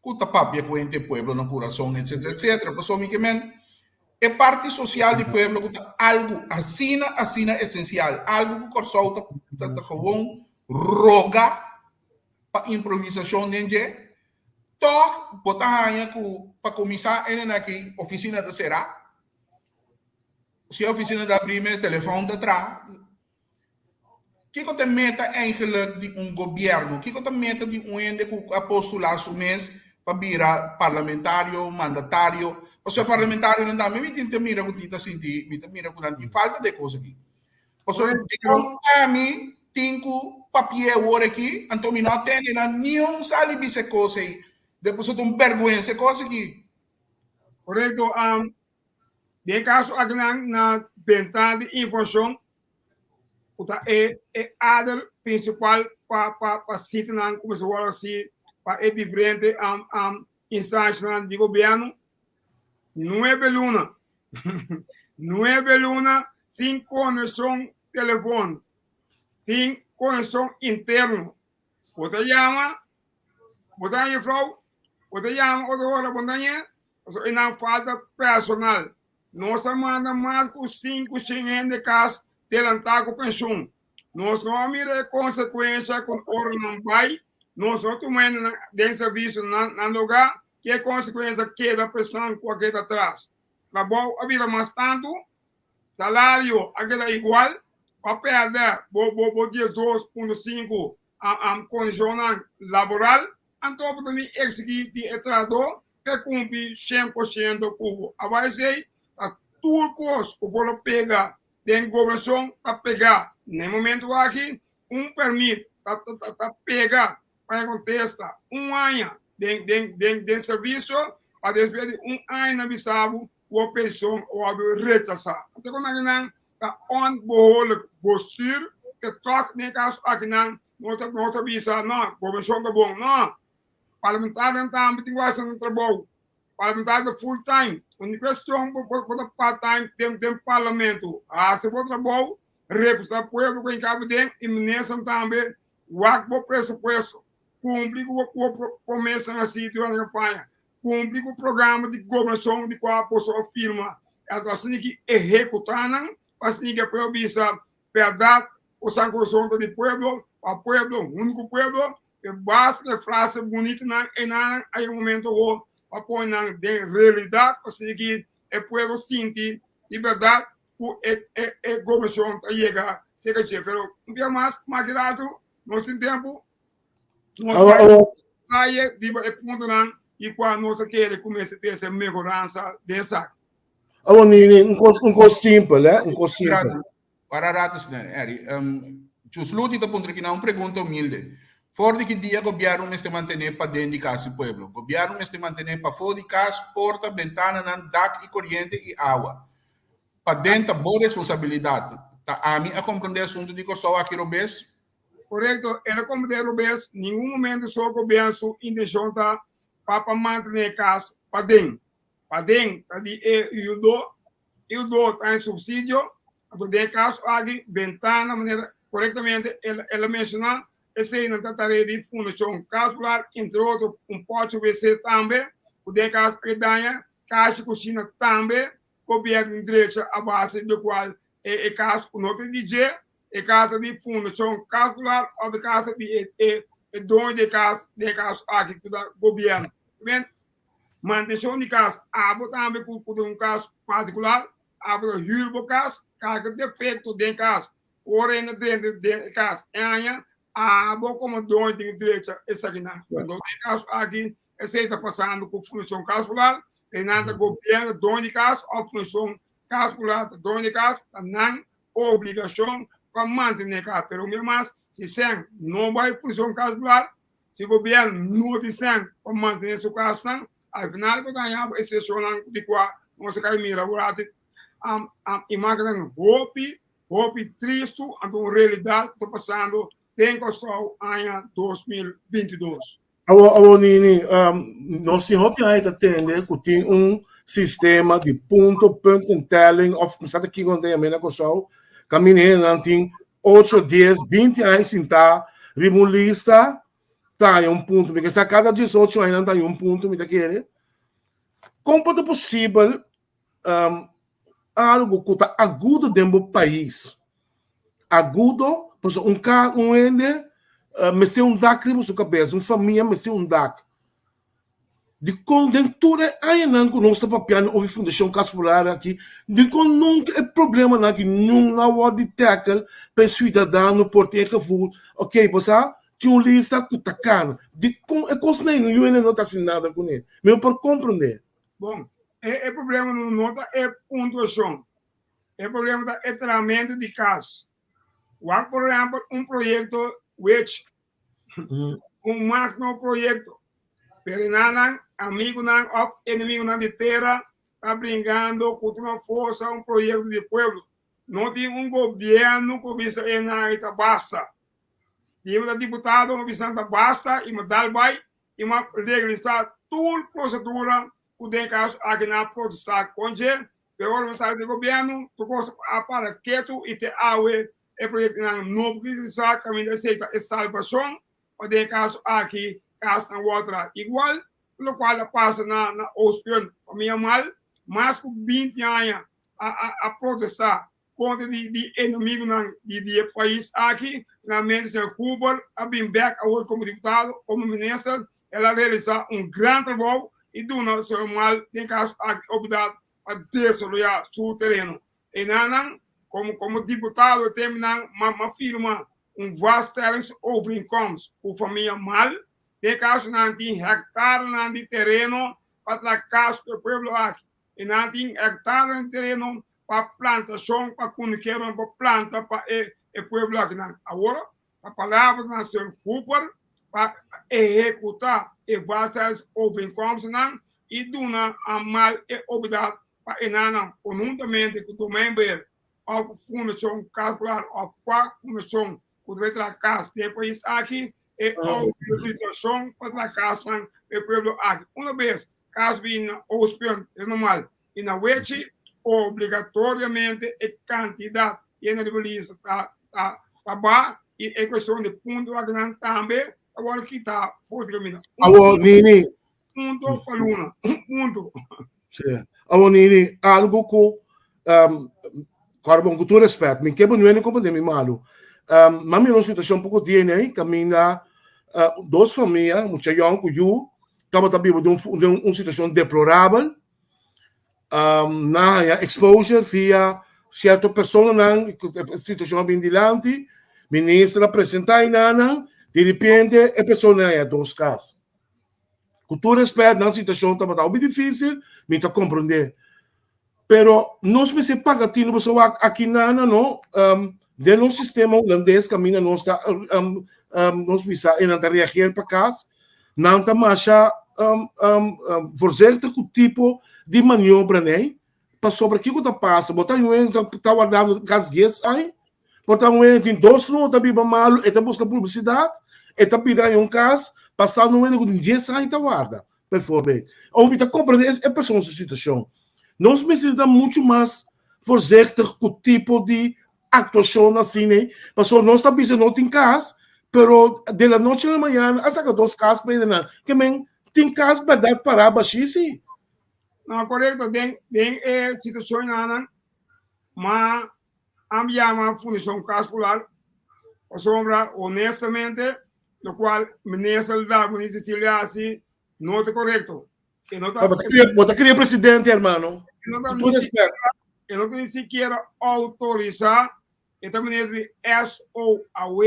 ku ta papia ku hende pueblo na kurason etsetera etsetera. Pasobra mi ke men e parti sosial di pueblo ku ta algu asina asina esensial, algu ku Kòrsou ta ta gewoon roga pa improvisashon den dje, tòg bo ta haña ku pa kuminsá enen aki ofisina ta será. Si e oficina ta abri mes telefon ta traha. Kiko ta e meta eigenlijk di un gobierno? Kiko ta meta di un hende ku a postula su mes pa bira parlamentario, mandatario? Pasobra e parlamentarionan tambe mi tin ta mira ku tin ta sinti, mi ta mira ku nan tin falta di e kos aki. Pasobra dikon ami tin ku papia awor aki, anto mi no a tende nan niun sali bisa e kos ei. Despues ta un bèrgwensa e kos aki. Korekto. Den kaso akinan na benta di informashon ku ta e e ader prinsipal pa pa pa sitanan ku mester wòrdu hasi pa e diferente instanshanan di gobièrnu nuebe luna nuebe luna sin konekshon telefòn sin konekshon interno bo ta yama bo ta haña frou bo ta yama otro ora bo no ta haña. Pasobra e nan falta personal. Nos a manda mas ku 500 hende kas delantá ku penshun. Nos no a mira e konsekuensha ku ora nan bai, nos no tuma hendenan den servisio na nan lugá, ki e konsekuensha keda pa esnan ku a keda atras. Trabou a bira mas tantu, salario a keda igual, bo a pèrdè bo bo bo 12.5 kondishonnan laboral, anto bo ta bin eksigí di e trahadó Ke kumpli 100% ku bo a bai esei ta tur kos ku por lo pega den gobernashon ta pega. Na e momento aki un permit ta ta pega pa e kontesta un aña den den den den servisio pa despues di un aña nan bisa bo ku bo penshon a wòrdu rechasá. Anto ku nan ta onbehoorlijk bestuur ke tòg den e kaso aki nan no ta no ta bisa no gobernashon ta bon no. Parlamentarionan tambe tin ku hasi nan trabou. Parlamentario ta full time. Un kuestion bo bo ta part time den den parlamento. Hasi bo trabou, representá pueblo ku hinka bo den i ministernan tambe wak bo presupuesto. Kumpli ku bo ku bo promesanan hasi durante kampaña. Kumpli ku programa di gobernashon di kua boso a firma. Anto asina ki ehekutá nan pa asina ki e pueblo bisa bèrdat bo san kurason ta di pueblo, pa pueblo, huntu ku pueblo. E base di e frase bunitonan enanan a yega momento awor pa pone nan den realidat pa sigui e pueblo sinti di bèrdat ku e e e gobernashon ta yega serka dje. Pero un bia mas, mas rato nos tin tempu, nos bai detaye riba e puntonan di kua nos ta kere ku mester trese mehoransa den esaki. Awor, Nini, un kos, un kos simpel, eh, un kos simpel. Para rato sna, Eri. Um, Chusluti ta puntra kinan un pregunta humilde. For di ki dia gobierno mester mantene paden di kas di pueblo? Gobierno mester mantene pafó di kas, porta, bentananan, dak i koriente i awa. Paden ta bo responsabilidat. Ta ami a komprondé asuntu di Kòrsou aki robes? Korekto, el a komprondé robes. Ningun momento so gobierno su intenshon ta. pa pa mantené kas paden. Paden ta di e hürdó, hürdó ta haña supsidio, anto den e kaso aki bentana manera korektamente el a menshoná, eseinan ta tarea di Fundashon Kas Popular, entre otro un pòchi wc tambe ku den e kaso aki daña, kashi kushina tambe gobièrnu tin drecha a base di lokual e kas ku no ta di dje, e kas ta di Fundashon Kas Popular òf e kas ta di e doño di e kas, den e kaso aki ku ta gobièrnu. Mantenshon di kas, abo tambe ku ku un kas partikular, abo ta hür bo kas, kalke defekto den kas, ora e na drenta den e kas e aña, abo komo doño tin e drecha esakinan. Anto den e kaso aki esei ta pasando ku Fundashon Kas Popular, einan ta gobièrnu doño di kas òf Fundashon Kas Popular ta doño di kas, ta nan obligashon pa mantené kas. Pero un bia mas, si sèn no bai Fundashon Kas Popular, Si gobièrnu no tin sèn pa mantené su kasnan, al final bo ta haña bo e seshonnan di kua nos a kai mira durante imágennan hopi, hopi tristu anto un realidat ku ta pasando den Kòrsou aña 2022. Awor, awor Nini, nos tin hopi aña ta tende ku tin un sistema di punto, puntentelling, òf mi sa ta kiko nan ta yam'é na Kòrsou, kaminda hendenan tin Ocho, dies, binti aña sintá riba un lista ta haña un punto. Mi ke sa kada diesocho aña nan ta haña un punto, mi ta kere. Kon por ta posibel um, algo ku ta agudo den bo pais? Agudo, pasobra un ka un hende uh, mester un dak riba su kabes, un famia mester un dak. Dikon den tur e añanan ku nos ta papiando over Fundashon Kas Popular aki, dikon nunka e problemanan aki nun a wòrdu di tackle pa e siudadano por tin e gevoel, ok, bo sa, tin un lista ku ta kana. Dikon e kosnan ei niun hende no ta hasi nada kuné? Mi no por komprendé. Bon, e problema no ta e puntuashon. E problema ta e trahamentu di kas. Wak por ehèmpel un proyekto wech Un magno proyecto. Pero nanan, amigunan of enemigunan di tera ta bringando cu tuma forsa un proyecto di pueblo. No tin un gobierno cu bisa e nan ta basta. Di ta diputado mi bisa nan ta basta y mi dal bay y mi legalisa tur procedura cu den caso aki nan a protesta con dje. Pero ora mi sali di gobierno tur cos a para ketu y te awe E proyektonan nobo ku sa kaminda esei ta e salbashon pa den e kaso aki kasnan wòrdu traha igual lokual a pasa na na Oostpunt. Famia Mal mas ku 20 aña a a a protestá kontra di di enemigunan di di e pais aki. Finalmente señor Cooper a bin bèk awor komo diputado, komo minister el a realisá un gran trabou i duna señor Mal den e kaso aki oportunidat pa desaroyá su tereno. Enanan, komo komo diputado e tempunan ma ma firma un vaststellingsovereenkomst ku famia Mal. Den e kaso nan tin hektarenan di tereno pa traha kas ku e pueblo aki. E nan tin hektarenan di tereno pa plantashon, pa kunukeronan por planta pa e e pueblo akinan. Awor, pa palabranan señor Cooper pa ehekutá e vaststellingsovereenkomstnan i duna a Mal e oportunidat pa e nannan konhuntamente ku Domeinbeheer òf Fundashon Kas Popular òf kua fundashon ku ta bai traha kas den e pais aki, e outorisashon pa traha kasnan pa e pueblo aki. Una bes kas bini na Oostpunt, e normal, i na Wechi, obligatoriamente e kantidat hende riba lista ta ta baha i e kuestion di punto akinan tambe ta wòrdu kitá for di kaminda. Awor, Nini. Punto pa luna. Un punto. Sí. Awor, Nini, algo ku um, kòrda bon, ku tur respet, mi ke bo nueni komprendé mi malu. Um, m'a mira un situashon poko dia nei, kaminda uh, dos famia, mucha yòn ku yu, tabata biba den un, den un situashon deplorabel. Um, nan haña exposure via sierto personanan, e situashon a bin dilanti, minister a presentá enanan, di repente e persona haña dos kas. Ku tur respet, nan situashon tabata hopi difísil, mi ta komprendé. Pero nos mester paga tinu pasobra wak aki nana no, um, den nos sistema hulandes kaminda nos ta um, um, nos bisa e nan ta reageer pa kas, nan ta masha um, um, um, voorzichtig ku tipo di maniobra nei, pasobra kiko ta pasa, bo ta un hende ta, ta wardando kas 10 aña, Por ta un hende tin dos luna ta biba malu, e ta buska publisidat, e ta bira un kas, pasando un hende ku tin dies aña ta warda. Bijvoorbeeld. Of mi ta comprende e persoon su situacion. Nos mester ta mucho mas voorzichtig cu tipo di actuacion asina ei. Pasobra nos ta bisa no tin cas, pero de la noche a la mañana a saca dos cas pa nan. Ke men tin cas berdad para bashi si. No, correcto. Den, den e situacion nan, ma am yama Fundacion Cas Popular, pasobra honestamente locual minister Darwin Cecilia haci no ta correcto. E no ta, Bo ta cria, bo ta cria presidente, hermano. E no ta, Con ni respet. siquiera, e no ta ni siquiera autorisa, e ta minister di SOAW,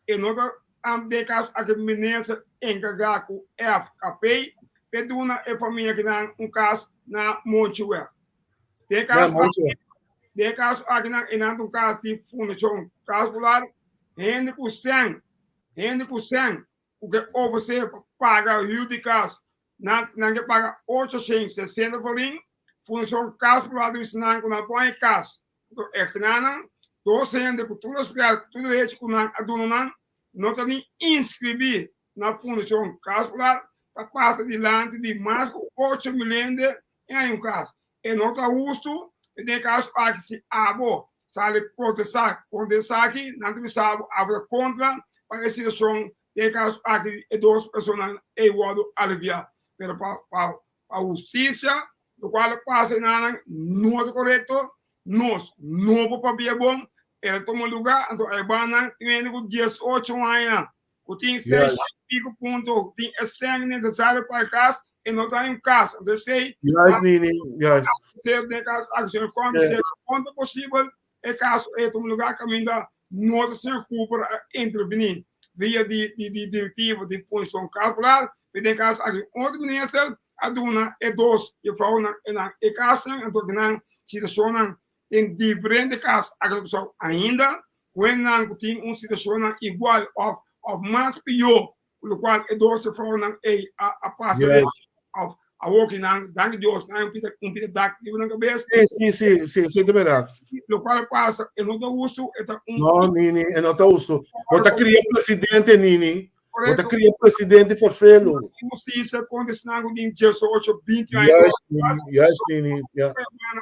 e no ta am den caso aki minister encarga cu FKP, pe duna e familia kinan un cas na Monchiweg. Den Na caso aki, Monchiweg. den caso aki nan e nan ta un cas di Fundacion Cas Popular, hende cu sen, hende cu sen ku ke ofresé pa paga hür di kas, nan nan ke paga 860 florin. Fundashon Kas Popular ta bisa nan ku nan por haña kas. Anto e knanan, dos hende ku tur respet, ku tur derecho ku nan a duna nan, no ta ni inskribí na Fundashon Kas Popular, ta pasa dilanti di mas ku 8000 hende i haña un kas. E no ta hustu, den e kaso aki si abo sali protestá kontra esaki, nan ta bisa bo abo ta kontra pa e situashon den e kaso aki di e dos personanan ei wòrdu aliviá. Pero pa pa pa hustisia lokual a pasa enanan no ta korekto, nos no por papia bon, el a tuma lugá, anto e bannan tin hende ku 18 aña ku tin seis pico punto, ku tin e sèn nesesario pa e kas, e no ta un kas. Anto esei Juist, Nini, juist. ser den kaso aki señor Combs ser konta posibel e kaso ei tuma lugar kaminda no ta señor Cooper a intervení via di di di direktiva di Fundashon Kas Popular, pero den kaso aki otro minister a duna e dos jefrounan e nan e kasnan, anto nan situashonnan den diferente kas aki na Kòrsou ainda ku hendenan ku tin un situashonnan igual òf òf mas pió ku lokual e dos jefrounan ei a a pasa den òf awoki nan danki Dios nan un pida un pida dak riba nan kabes. Sí, sí, sí, sí, sí, ta berdad. Lokual a pasa e no ta hustu, e ta un. No, Nini, e no ta hustu. Bo ta kria presidente, Nini. Bo ta kria presidente ferfelu. Inhustisia kontra esnan ku tin 18, 20 aña. Juist, Nini, juist, Nini, ja.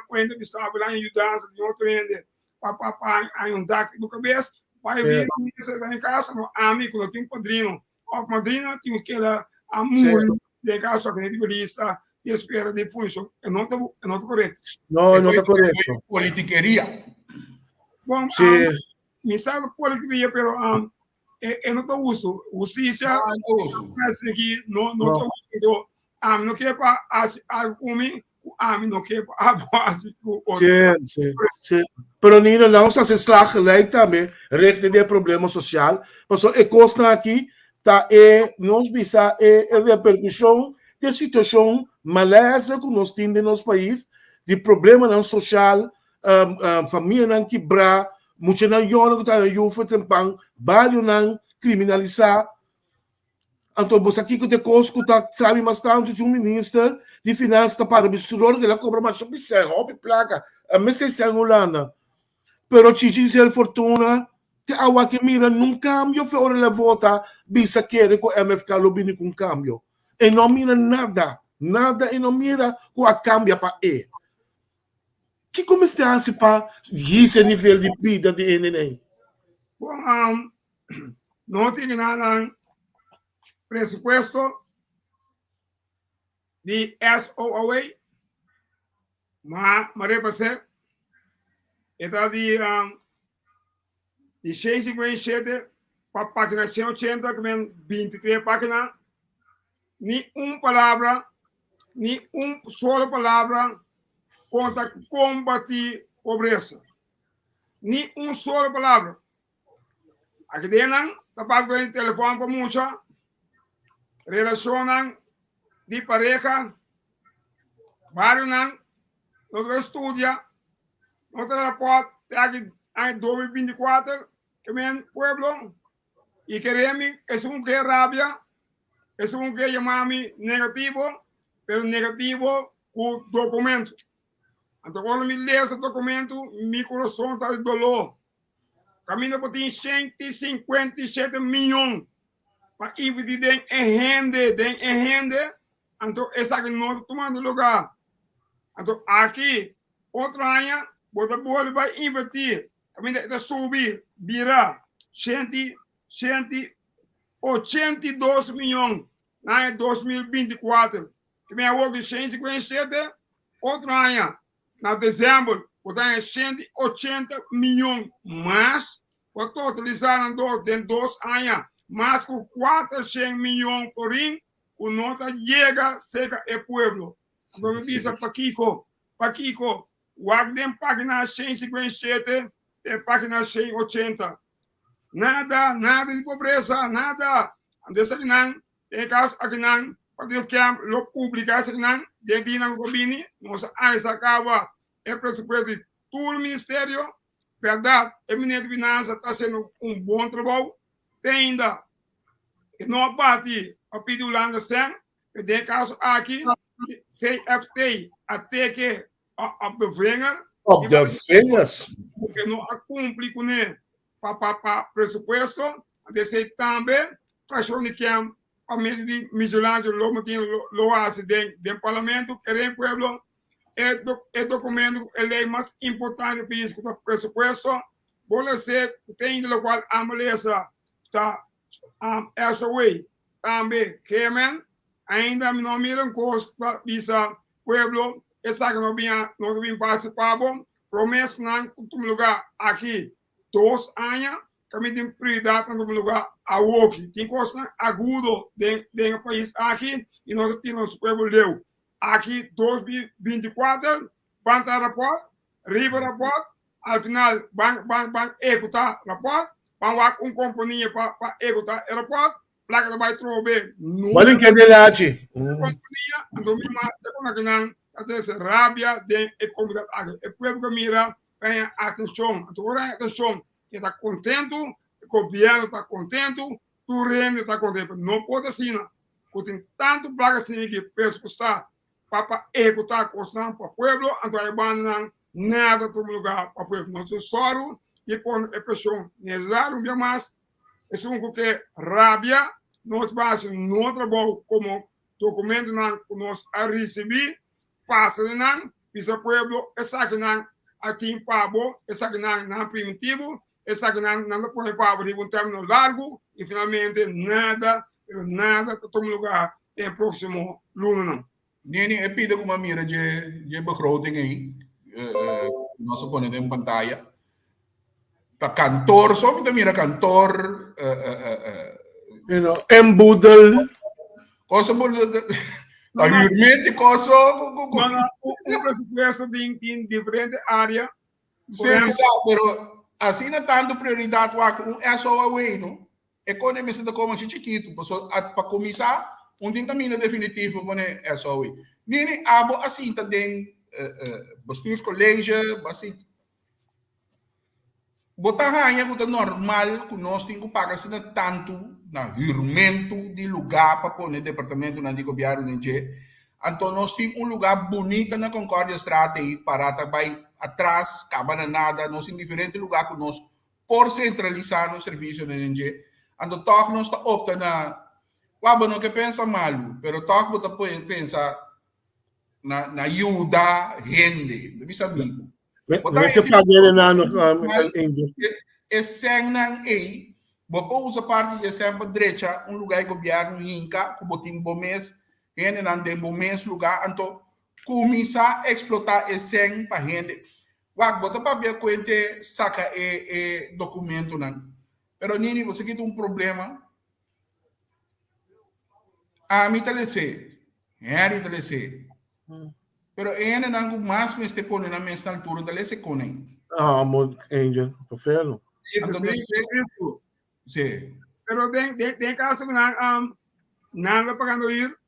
Ku hende bisa bo lan yudansa di otro hende pa pa pa haña un dak riba kabes, bai bini minister ta den kasa, no ami ku no tin padrino òf madrina tin ku keda a muri den kaso aki riba lista di espera di funshon. E no ta e no ta korekto. No, e no ta korekto. Politikeria. Bon, Sí. mi sa ku politikeria, pero e e no ta hustu. Hustisia No, no ta hustu. aki no no No. ta hustu. Anto ami no ke pa hasi algu ku mi ku ami no ke pa abo hasi ku otro. Sí, sí, sí. Pero Nino, nou sa se slag gelijk tambe richting de problema social. Paso e kosnan aki ta e nos bisa e e repercusion de situacion malaise ku nos tin den nos pais, di problemanan social, um, um, famianan kibrá, muchanan yònnan ku ta haña yu for trempan, barionan kriminalisá. Anto bo sa kiko ta e kos ku ta sabi mas tantu si un minister di finansa ta para bestuurder ku el a kobra masha pisèn, hopi plaka, a mester sèn Hulanda. Pero Chichi di Ser Fortuna te awa ke mira nun kambio fe ora el a vota bisa kere ku MFK lo bini ku un kambio. E no mira nada, nada e no mira ku a kambia pa e. Kiko mester hasi pa hisa e nivel di bida di hendenan? Bon, um, no tin nan presupuesto di SOOA, ma ma repasé, e ta di um, di 157 pa página 180, ku men 23 página, ni un palabra ni un solo palabra kontra kombatí pobresa. Ni un solo palabra. Aki den nan ta papia den telefòn pa mucha, relashonnan di pareha, barionan no ta studia, no ta rapòrt te aki aña 2024 ke men pueblo I kere mi esun ke rabia, esun ke yama mi negativo, pero negativo ku dokumento. Anto ora mi lesa dokumento, mi kurason ta di doló. Kaminda por tin 157 miyon pa invertí den e hende, den e hende. Anto esaki no ta tumando lugá. Anto aki otro aña bo ta bolbe bai invertí kaminda e ta subi bira shenti 182 miyon na aña 2024. Ke men awor ki 157, otro aña na desèmber bo ta haña 180 miyon mas ku a totalisá nan dos den dos aña mas ku 400 miyon florin ku no ta yega serka e pueblo. Anto mi bisa pakiko? Pakiko? Wak den página 157 te página 180. Nada, nada di pobresa, nada. Anto esakinan, den e kaso akinan, Partido Kemp lo publiká esakinan den dianan ku ta bini. Nos a analisá kaba e presupuesto di tur ministerio. Bèrdat, e minister di finansa ta hasiendo un bon trabou. Te ainda e no a bati pa pidi Hulanda sèn, pero den e kaso aki CFT a teke op de vinger. Op de vingers. Porque no a cumpli kuné pa pa pa presupuesto. Desei tambe fraccion di KEM pa medio di Michelangelo lo tin lo, lo haci den den parlamento kere pueblo e do, e documento e ley mas importante pais ku ta presupuesto bo lo se ku tin lo cual amo lesa ta um, SOA tambe KMN ainda mi no mira un kos pa bisa pueblo esaki no bin no bin pasa pa bo promesnan ku tuma lugar aki dos aña kami tin prioridat na tuma lugar awoki tin kosnan agudo den den e pais aki i nos a tira nos pueblo leu aki 2024 ban ta raport riba raport al final ban ban ban ehecuta raport ban wak un kompania pa pa ehecuta e raport plaka ta bai trobe no Bali ke de lachi. Kompania anto mi ma te kon akinan ta trese rabia den e komunidat aki e pueblo ta mira ta haña atenshon anto ora haña atenshon e ta kontentu e gobièrnu ta kontentu tur hende ta kontentu no por ta asina ku tin tantu plaka asina ki presupuestá pa pa ehekutá kosnan pa pueblo anto e bandanan nada tuma lugá pa pueblo nos tin sòru di pone e preshon nesesario un bia mas esun ku ke rabia nos ta hasi no trabou komo dokumentonan ku nos a risibí pasa di nan bisa pueblo esakinan a tin pa bo esakinan nan primitivo esakinan nan ta pone pa bo riba un término largu i finalmente nada pero nada ta tuma lugá den e próksimo lunanan. Nini, e pida ku mi a mira dje dje begroting ei, ku nos a pone den pantaya, ta kantor so mi ta mira kantor. You know, emboedel. Kosa bo ta huurmente koso. No, no, un presupuesto tin tin diferente área. Sí, mi sa, pero asina tantu prioridat wak un SOAW, no? E kone mester ta kome así chikitu, paso pa kuminsá un tin kaminda definitivo pa pone SOE. Nini abo a sinta den bestuurscollege, bo a sinta. Bo ta haña ku ta normal ku nos tin ku paga asina tantu na hürmentu di lugá pa pone departamentunan di gobièrnu den dje? Anto nos tin un lugá bunita na Concordiastraat ei pará ta bai atras, kaba na nada, nos tin diferente lugá ku nos por sentralisá nos servisionan den dje, anto tòg nos ta opta na, wak, bo no ke pensa malu, pero tòg bo ta pensa na na yuda hende, mi ta bisa amigu. Bo ta Mester paga e nano Angel. E sènnan ei, bo por usa parti di e sèn pa drecha un lugá di gobièrnu hinka ku bo tin bo mes hendenan den bo mes lugá, anto kuminsá eksplotá e sèn pa hende. Wak, bo ta papia kuente saka e e dokumentonan. Pero Nini, bo sa kita un problema? Ami ta les'é, Henry ta les'é. Pero e hendenan ku mas mester pone nan mes na altura ta les'é kon ei. Ah, mo Angel, perfecto. Anto nos ke, sí. Pero den den den kaso ku nan um, nan ta pagando huur,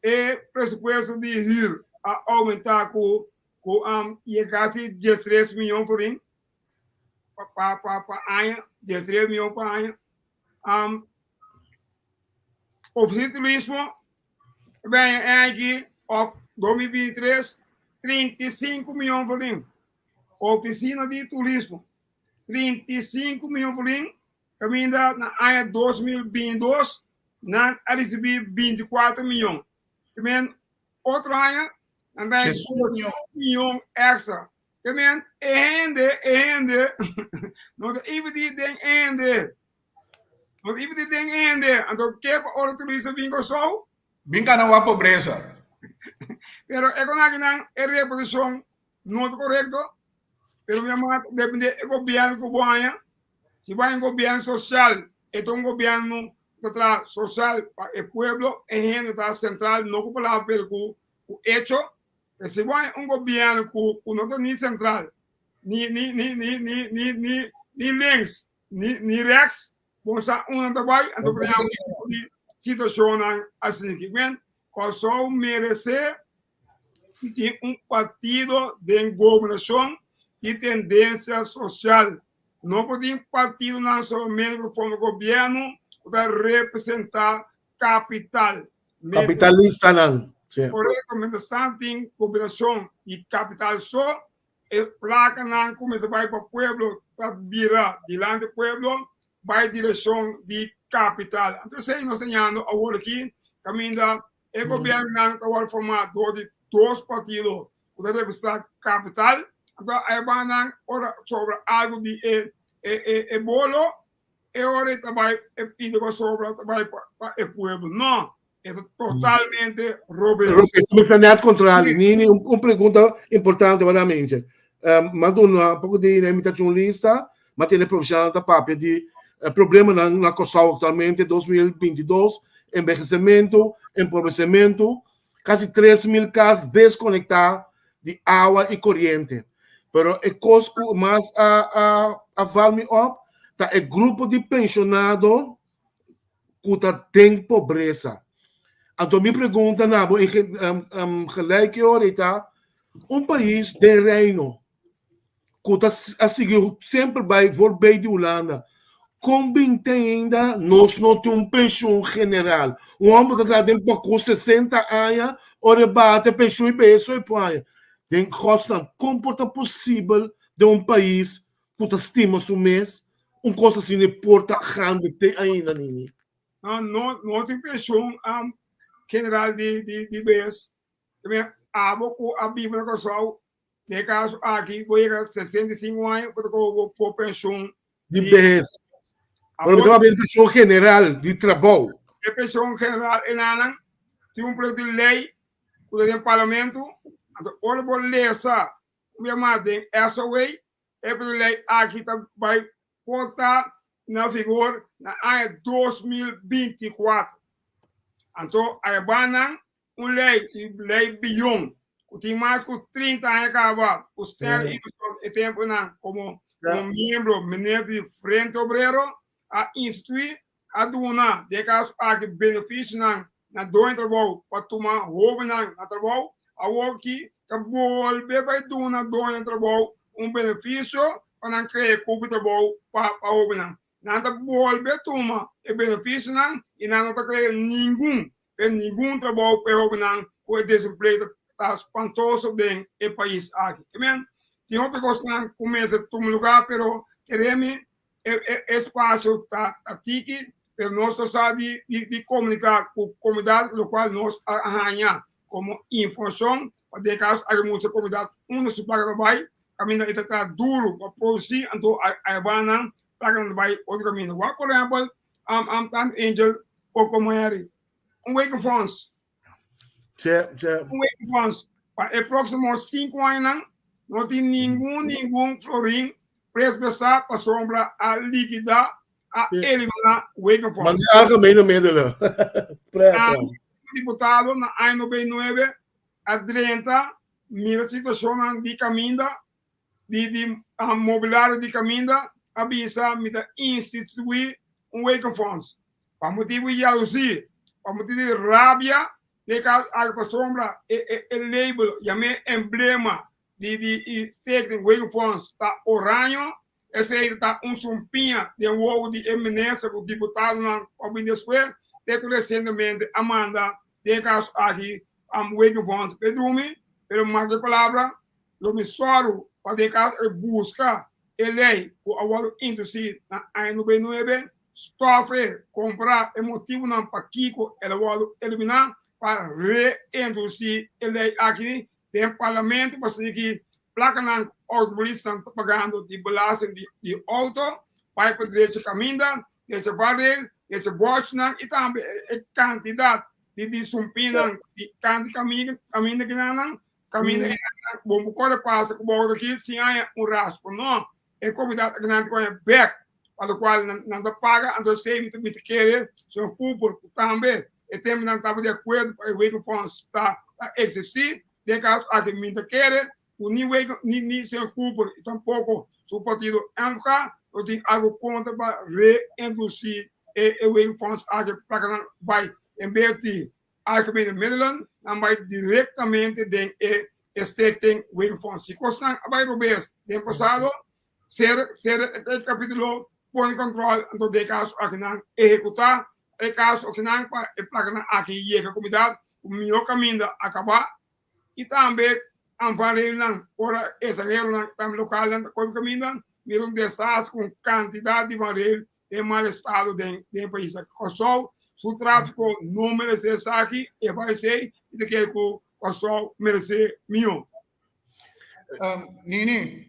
e presupuesto di huur a oumentá ku ku um yega casi 13 miyon florin pa pa pa pa aña, 13 miyon pa aña. Um, Oficina de Turismo bem aqui of 2023 35 miyon florin. Oficina de Turismo 35 miyon florin caminda na aña 2022 nan a recibi 24 miyon. Ke men otro aña nan ta haña mion extra. Ke men e hende, e hende, no ta invertí den hende. No ta invertí den hende. Anto ke pa ora turista bin Kòrsou? Bin gana wak pobresa. Pero e kon akinan e repartishon no ta korekto. Pero mi ama depende e gobièrnu ku bo haña. Si bo haña un gobièrnu sosial, e ta un gobièrnu ku ta traha sosial pa e pueblo, e hende ta sentral, no ku palabra pero ku echo. Pero si bo haña un gobièrnu ku no ta ni sentral, ni ni ni ni ni ni ni ni links, ni ni rechts, bo sa unda ta bai, anto por ejemplo di situashonnan asina. Men, Kòrsou meresé di tin un partido den gobernashon di tendensia sosial. No por tin partidonan solamente ku forma gobièrnu ku ta representá kapital. Kapitalistanan. Korekto, mientras tantu tin gobernashon di kapital so, e plakanan ku mester bai pa pueblo ta bira dilanti pueblo bai direkshon di kapital. Anto esei nos ta ñando awor aki kaminda e gobièrnunan ta wòrdu formá dor di dos partido ku ta representá kapital. Anto a e bannan ora sobra algu di e e bolo e ora e ta bai e pidi ku a sobra ta bai pa e pueblo. No, e ta totalmente robes. Robes, mi sa net kontrali. Nini, un pregunta importante pa na mente. M'a duna poko di na mi ta un lista, m'a tene profesional ta papia di problemanan na Kòrsou aktualmente 2022, enbehesementu, empobresementu, kasi 3000 kas deskonektá di awa i koriente. Pero e kos ku mas a a a val mi op ta e grupo di penshonado ku ta den pobresa. Anto mi pregunta na bo gelijk e ora ei ta, un pais den Reino ku ta a sigui semper bai voorbij di Hulanda, kon bin te ainda nos no tin un penshun general? Un hòmber ta traha den paku 60 aña, ora e bate penshun i beso e por haña. Den godsnaam, kon por ta posibel den un pais ku ta stima su mes, un kos asina e por ta grandi te ainda, Nini? No, no, no tin penshun general di di di bes. Abo ku a biba na Kòrsou, Den e kaso aki bo yega 65 aña bo ta koba bo bo penshon di behes. Pero mi ta papia di penshon general di trabou. E penshon general enanan tin un proyekto di lei ku ta den parlamento, anto ora bo lesa un bia mas den SOA e proyekto di lei aki ta bai por ta na vigor na aña 2024. Anto ayabannan Un lei, e lei biyon, ku tin mas ku 30 aña kaba, ku Stanley Iverson e tempunan komo komo miembro minister di Frente Obrero a instituí, a duna den e kaso aki benefisionan na doño trabou pa tuma hóbennan na trabou. Awor ki ta bolbe bai duna doño trabou un benefisio pa nan krea kupi trabou pa pa hóbennan. Nan ta bolbe tuma e benefisionan i nan no ta krea ningun Pe ningun trabou pa e hobennan ku e desempleo ta spantoso den e pais aki. Ke men, tin hopi kosnan ku mester tuma lugá, pero kere mi e espasio ta tiki, pero nos ta sa di di komuniká ku komunidat lokual nos a haña komo informashon pa den e kaso aki mustra komunidat unda su plaka ta bai, kaminda e ta traha duru pa produsí anto a e nan plakanan ta bai otro kaminda. Wak por ehèmpel Tant Angel o como Harry. Un wekenfonds. Sí, sí. Un wekenfonds. Pa e próximo 5 añanan no tin ningun ningun florin presbesá pasobra a liquidá, a Sí. eliminá wekenfonds. Mande algemene middelen. Preta. Diputado na aña 99 a drenta mira situacionnan di caminda di di mobilario di caminda a bisa mi ta institui un wekenfonds pa motibu di jalusie, pa motibu di rabia den e caso aki pasobra e e e label yam'e emblema di di e stichting wekenfonds ta oraño esey ta un sumpiña den wowo di e minister cu diputadonan cu a bini despues te cu recientemente a manda den e caso aki wekenfonds p'e drumi pero mas di palabra Lo mi sòru pa den kaso e buska e lei ku a wòrdu introdusí na aña 99, stòf e, kompará e motibunan pakiko el a wòrdu eliminá. pa reintrodusí e lei aki den parlamento pa sigui plakanan ku outomobilistanan ta pagando di belasting di outo bai pa drecha kaminda, drecha barril, drecha bòchnan i tambe e kantidat di sumpinan di kanti kaminda kinanan, kaminda kinanan bo por kore pasa ku bo outo aki sin haña un raspo. No, e komunidat akinan ta koña bèk pa lokual nan ta paga, anto esei mi ta kere señor Cooper ku tambe e tempu nan tabata di akuerdo pa e Wegenfonds ta eksistí, den e kaso aki mi ta kere ku ni Wegen ni señor Cooper i tampoko su partido MK lo tin algu kontra pa reintrodusí e Wegenfonds aki pa plakanan bai en bes di Algemene Middelen nan bai direktamente den e Stichting Wegenfonds. Si kosnan a bai robes den pasado, sera sera e kapitulo, pone kòntròl, anto den e kaso aki nan ehekutá e kaso aki nan pa e plakanan aki yega komunidat ku mihó kaminda a kabá i tambe anvanreelnan ora estranheronan tambe lokalnan ta kobe kaminda mira un desastre ku un kantidat di vanreel den mal estado den den pais aki. Kòrsou su tráfiko no meresé esaki, e bai esei i ta kere ku Kòrsou meresé mihó. Nini,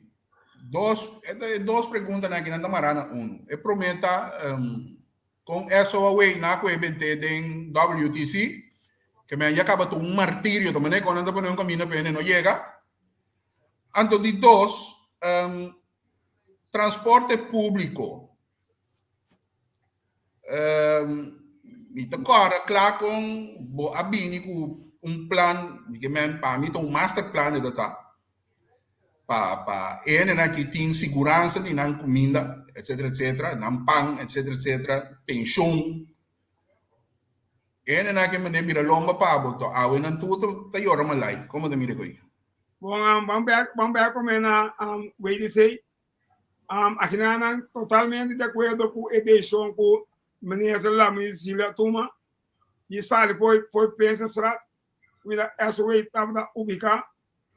dos, e dos preguntanan aki nan ta mará na unu. E promé ta, kon SOAW na ku e bent'é den WTC, ke men ya kaba ta un martirio, ta manera ku nan ta pone un kaminda pa hende no yega. Anto di dos, Transporte públiko. Mi ta kòrda kla kon bo a bini ku un plan, mi ke men pa mi ta un master plan e ta ta, pa pa e hendenan aki tin siguransa di nan kuminda, etsetera etsetera, nan pan, etsetera etsetera, penshon. E hendenan aki mende bira lomba pa bo, to awe nan tur ta yora malai. Komo ta mira ku ei? Bon, um, ban bek, ban bek promé na um, WDC. Um, akinan totalmente de acuerdo ku e desishon ku minister Lamini Cecilia a tuma di sali foi foi Prinsenstraat, kaminda SOA tabata ubiká.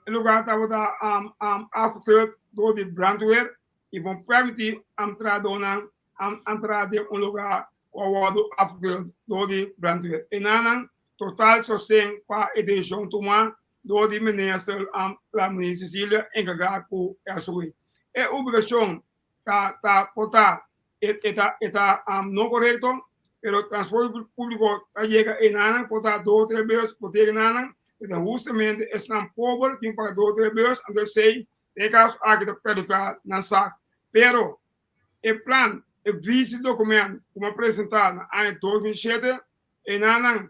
E lugar tabata um, um, afgekeurd door di brandweer i bon permití um, trahadónan um, entra den un lugar ku a wòrdu afgekeurd door di brandweer. Enanan total sosten pa e desishon tumá dor di minister Lamini Cecilia enkargá ku SOE. E ubikashon ta ta por ta e ta e ta no korekto, pero transporte públiko ta yega enanan por ta dos o tres bes por yega enanan, pero hustamente esnan pober tin paga dos o tres bes, anto esei den e kaso aki ta perhudiká nan sak. Pero e plan, e visi dokument ku mi a presentá na aña 2007 Enanan,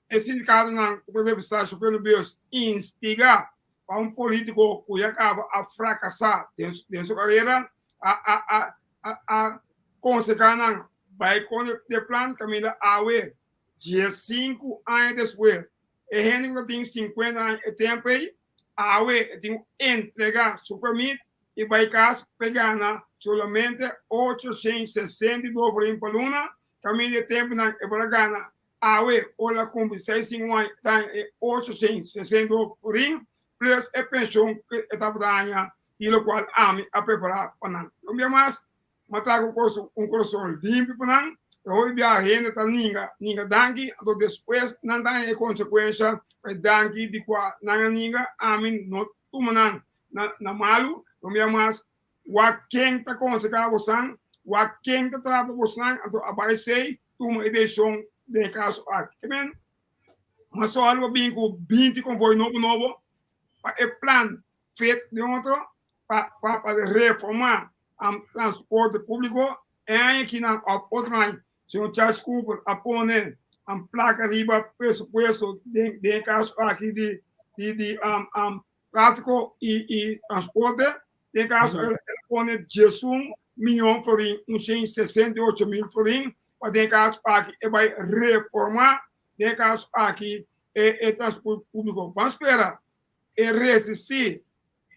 e sindikatonan ku ta representá shofer di bus instigá pa un polítiko ku ya kaba a frakasá den su karera, a konsehá nan bai kontra e plan kaminda awe, 15 aña despues, e hende ku ta tin 50 aña e tempu ei, awe e tin ku entregá su permit i bai kas pa e gana solamente 862 florin pa luna. Kaminda e tempunan e por a gana awe ora a kumpli seis sinku aña e ta haña e 862 florin plus e penshon ku e tabata haña i lokual ami a prepará pa nan. Un bia mas, mi a traha ku un kurason limpi pa nan, pero hopi bia hende ta ninga ninga danki, anto despues nan ta haña e konsekuensha pa e danki di kua nan a ninga, ami no tuma nan na malu. Un bia mas, Wak ken ta konsehá bosan, wak ken ta traha pa bosnan, anto a bai esei tuma e desishon den e kaso aki. Ke men, Masòl lo bin ku 20 konvoi nobo nobo pa e plan fit den otro pa pa pa reformá transporte públiko. E aña akinan òf otro aña señor Charles Cooper a pone plaka riba presupuesto den den e kaso aki di di di Tráfiko i transporte, den kaso el a pone 11 mion florin, un 168 mil florin, pa den kaso aki e bai reformá den kaso aki e transporte públiko. Ban spera e resistí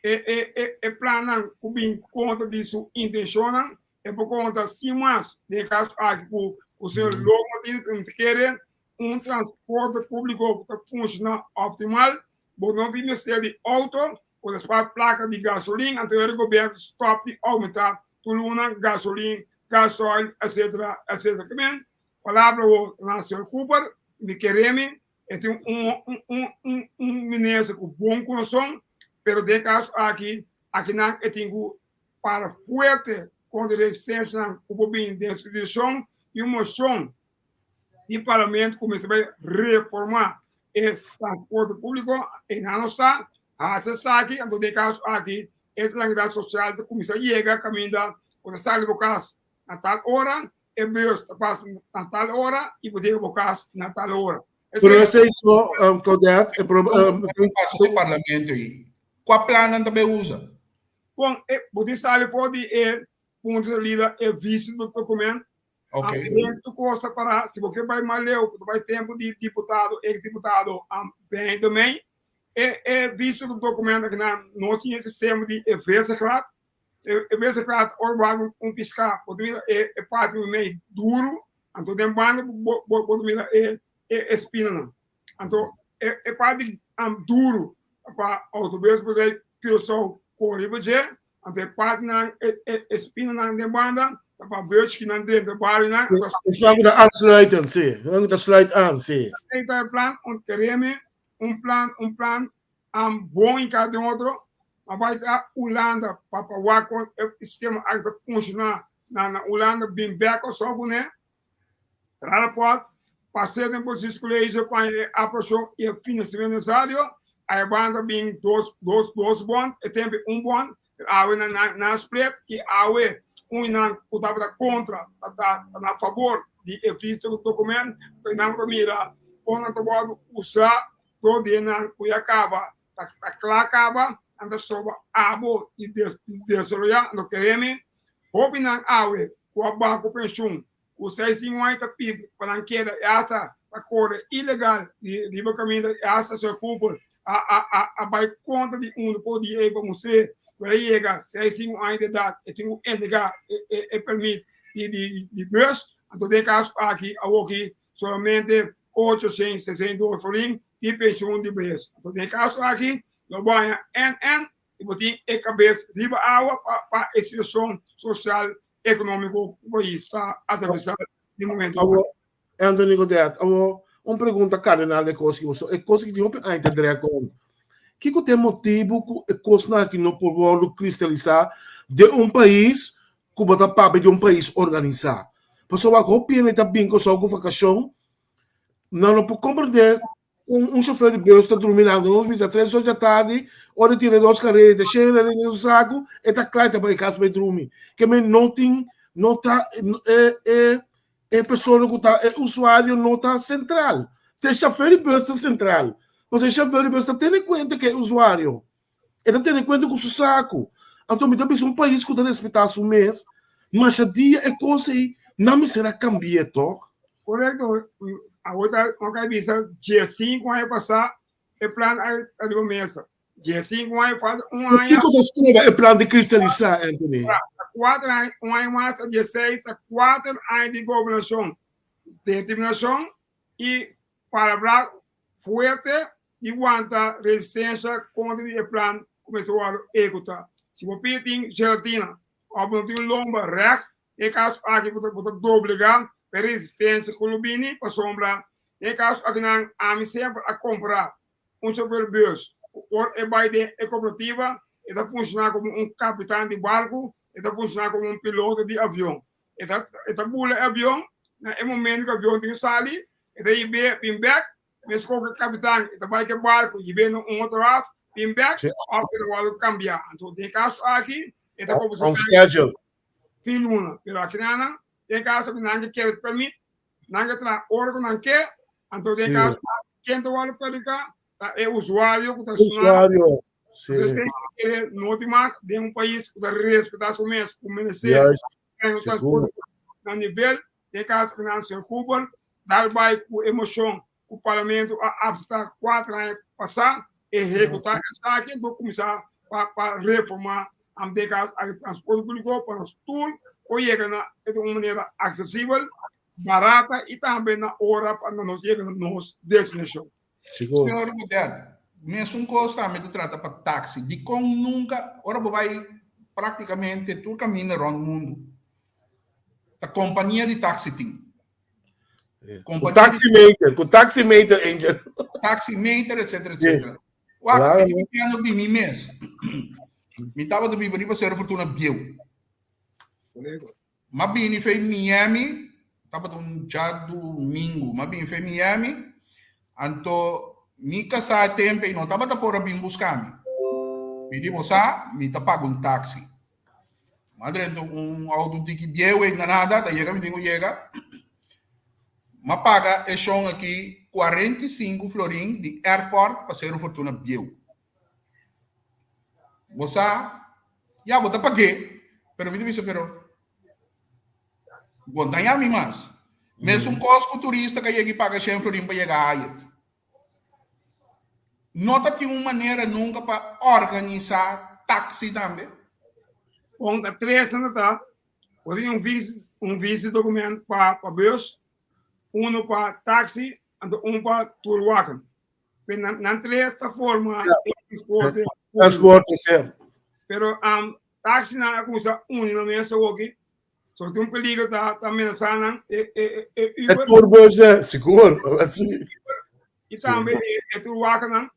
e plannan ku bin kontra di su intenshonnan, e por konta sin mas den kaso aki ku señor Logman tin kere un transporte públiko ku ta funshoná optimal. Bo no tin mester di auto, bo ta spaar plaka di gasolin, anto e gobierno ta stop di aumenta tur luna gasolin, gasoil, etc. Etc. Ke men, palabra bo na señor Cooper, mi kere mi. E tin un un un un un minister ku bon kurason, pero den e kaso aki, akinan e tin ku para fuerte kontra resistensianan ku por bini den su direkshon i un moshon di parlamento ku mester bai reformá e transporte públiko, einan no sa hasi esaki, anto den e kaso aki e tranquilidad sosial ta kuminsá yega kaminda ku ta sali bo kas na tal ora, e bus ta pasa na tal ora i bo yega bo kas na tal ora. Pero esei so, Claudette, e pasa den parlamento ei, kua plannan ta bai usa? Bon, bo tin sali for di e punto di salida e visi di dokument. Ok. Tur kos ta para, si bo ke bai mas leu, ku ta bai tempu di diputado, ex diputado Ben Domein, e e visi di dokument akinan no tin e sistema di e vesegraad. E vesegraad ora bo habi un piská bo ta mira e parti mei duru, anto den banda bo bo ta mira e e spinanan. Anto e e parti duru pa autobus por bai Curaçao kore riba dje, anto e partinan e e e spinanan den banda ta pa beuchkinan drenta barionan. Esnan ku ta aansluiten, si. Esnan ku ta sluit aan, si. Esei ta e plan, un kereme, un plan, un plan bon i kar den otro. A bai ta Hulanda pa pa wak kon e sistema aki ta funshoná na na Hulanda bin bèk Kòrsou kuné. Traha rapòrt, pas'é den Precies College pa e aprobashon i e finansiamentu nesesario. Ai banda bin dos dos dos bond, e tempu e un bond, pero awe nan nan nan a split i awe un di nan ku tabata kontra ta ta ta na fabor di e visto dokument, pero nan por mira kon nan ta wòrdu usá dor di e nan ku ya kaba ta ta kla kaba, nan ta soba abo di desaroyá. Lo keremi hopi nan awe ku a baha ku penshun ku seis sin wai ta pidi pa nan keda i asta ta kore ilegal riba kaminda i asta señor Cooper a a a a bai kontra di unu por di ei pa mustr'é ku el a yega seis sin aña di edat e tin ku entregá e e e permit di di di bus. Anto den e kaso aki awoki solamente 862 florin di penshun di bes. Anto den e kaso aki lo bo haña NN i bo tin e kabes riba awa pa pa e situashon sosial ekonómiko ku pais ta atravesá den momento Awor, Anthony Godett, awor un pregunta kardinal den kos ki bo so, e kos ki tin hopi aña ta drea kon. Kiko ta e motibu ku e kosnan aki no por wòrdu kristalisá den un pais ku bo ta papia di un pais organisá? Pasobra wak hopi hende ta bin Kòrsou ku vakashon, nan no por komprendé Un, un chofer di bus ta drumi nan, nos bisa tres or dja tardi, ora e tira dos karera, e ta shera den su saku, e ta kla, e ta bai kas bai drumi. Ke men no tin, no ta, e, e, e persona ku ta, e usuario no ta sentral. Te chofer di bus ta sentral. Pasobra e chofer di bus ta tene kuenta ku e usuario. E ta tene kuenta ku su saku. Anto mi ta bisa un pais ku ta respetá su mes, masha dia e kos ei nan mester a kambi'é tòg? Korekto, awor ta no ka bisa 15 aña pasá e plan a riba mesa. 15 aña falta un aña. Kiko ta stroba e plan di kristalisá, Anthony? Kuater aña, un aña mas ta 16, ta kuater aña di gobernashon, determinashon i palabra fuerte di wanta resistencia contra di e plan cu mester wordo ehecuta. Si bo pia tin gelatina of bo no tin lomba rechts, den e caso aki bo ta bo ta doblega pa e resistencia cu lo bini pasobra den e caso akinan ami semper a compara un chofer bus cu ora e bay den e cooperativa e ta funciona como un capitan di barco, e ta funciona como un piloto di avion. E ta e ta bula e avion na e momento cu e avion tin sali e ta hib'e bin bek. Meskos ku e kapitan e ta bai ku e barku i bini un otro haf, bin bèk, òf e ta wòrdu kambiá. Anto den e kaso aki e ta komo si On schedule. Fin luna. Pero akinanan, den e kaso ku nan ke kere pèrmit, nan ke traha ora ku nan ke, anto den e kaso aki ken ta wòrdu prediká? Ta e usuario ku ta suna. Usuario, si. Anto esei ke kere no tin mag den un pais ku ta respetá su mes, ku menesé Juist, un sigur. transporte na nivel. Den kaso ku nan señor Cooper dal bai ku e moshon ku parlamento a apseptá kuater aña pasá, ehekutá esaki bo kuminsá pa pa reformá den kaso aki transporte públiko pa nos tur por yega na di un manera aksesibel, barata i tambe na ora pa nos yega na nos destinashon. Sigur. Señor Godet, mesun kos tambe ta trata pa taxi. Dikon nunka, ora bo bai praktikamente tur kaminda rònt mundu, ta kompania di taxi tin. Ku taximeter, ku taximeter, Angel. Taximeter, etc, etc. Wak, mi ta papiando di mi mes. Mi tabata biba riba Cerro Fortuna bieu. M'a bini fei Miami, tabata un djadumingu, m'a bini fei Miami, anto mi kasá e tempu ei no tabata por a bin buska mi. Mi di, Bo sa, mi ta paga un taxi. M'a drenta un auto tiki bieu ei na nada, ta yega mi tin ku yega. M'a paga e shon aki 45 florin di airport pa Cerro Fortuna bieu. Bo sa, ya bo ta pag'é, pero mi ta bisa, pero bo no ta yami mas. Mesun kos ku turista ka yega i paga shen florin pa yega Hyatt. No ta tin un manera nunka pa organisá taxi tambe? Bon, ta tres nan ta ta. Bo tin un visi, un visi document pa pa bus, uno pa taxi, anto un pa toerwagen. Pero nan, nan tres ta forma e transporte público. Transporte, sí. Pero um, taxi nan a kuminsá uni nan mes awoki. So tin un peligro ta ta amenasá nan e e e E Uber tourbus, eh, sigur, sí. i tambe e e toerwagennan.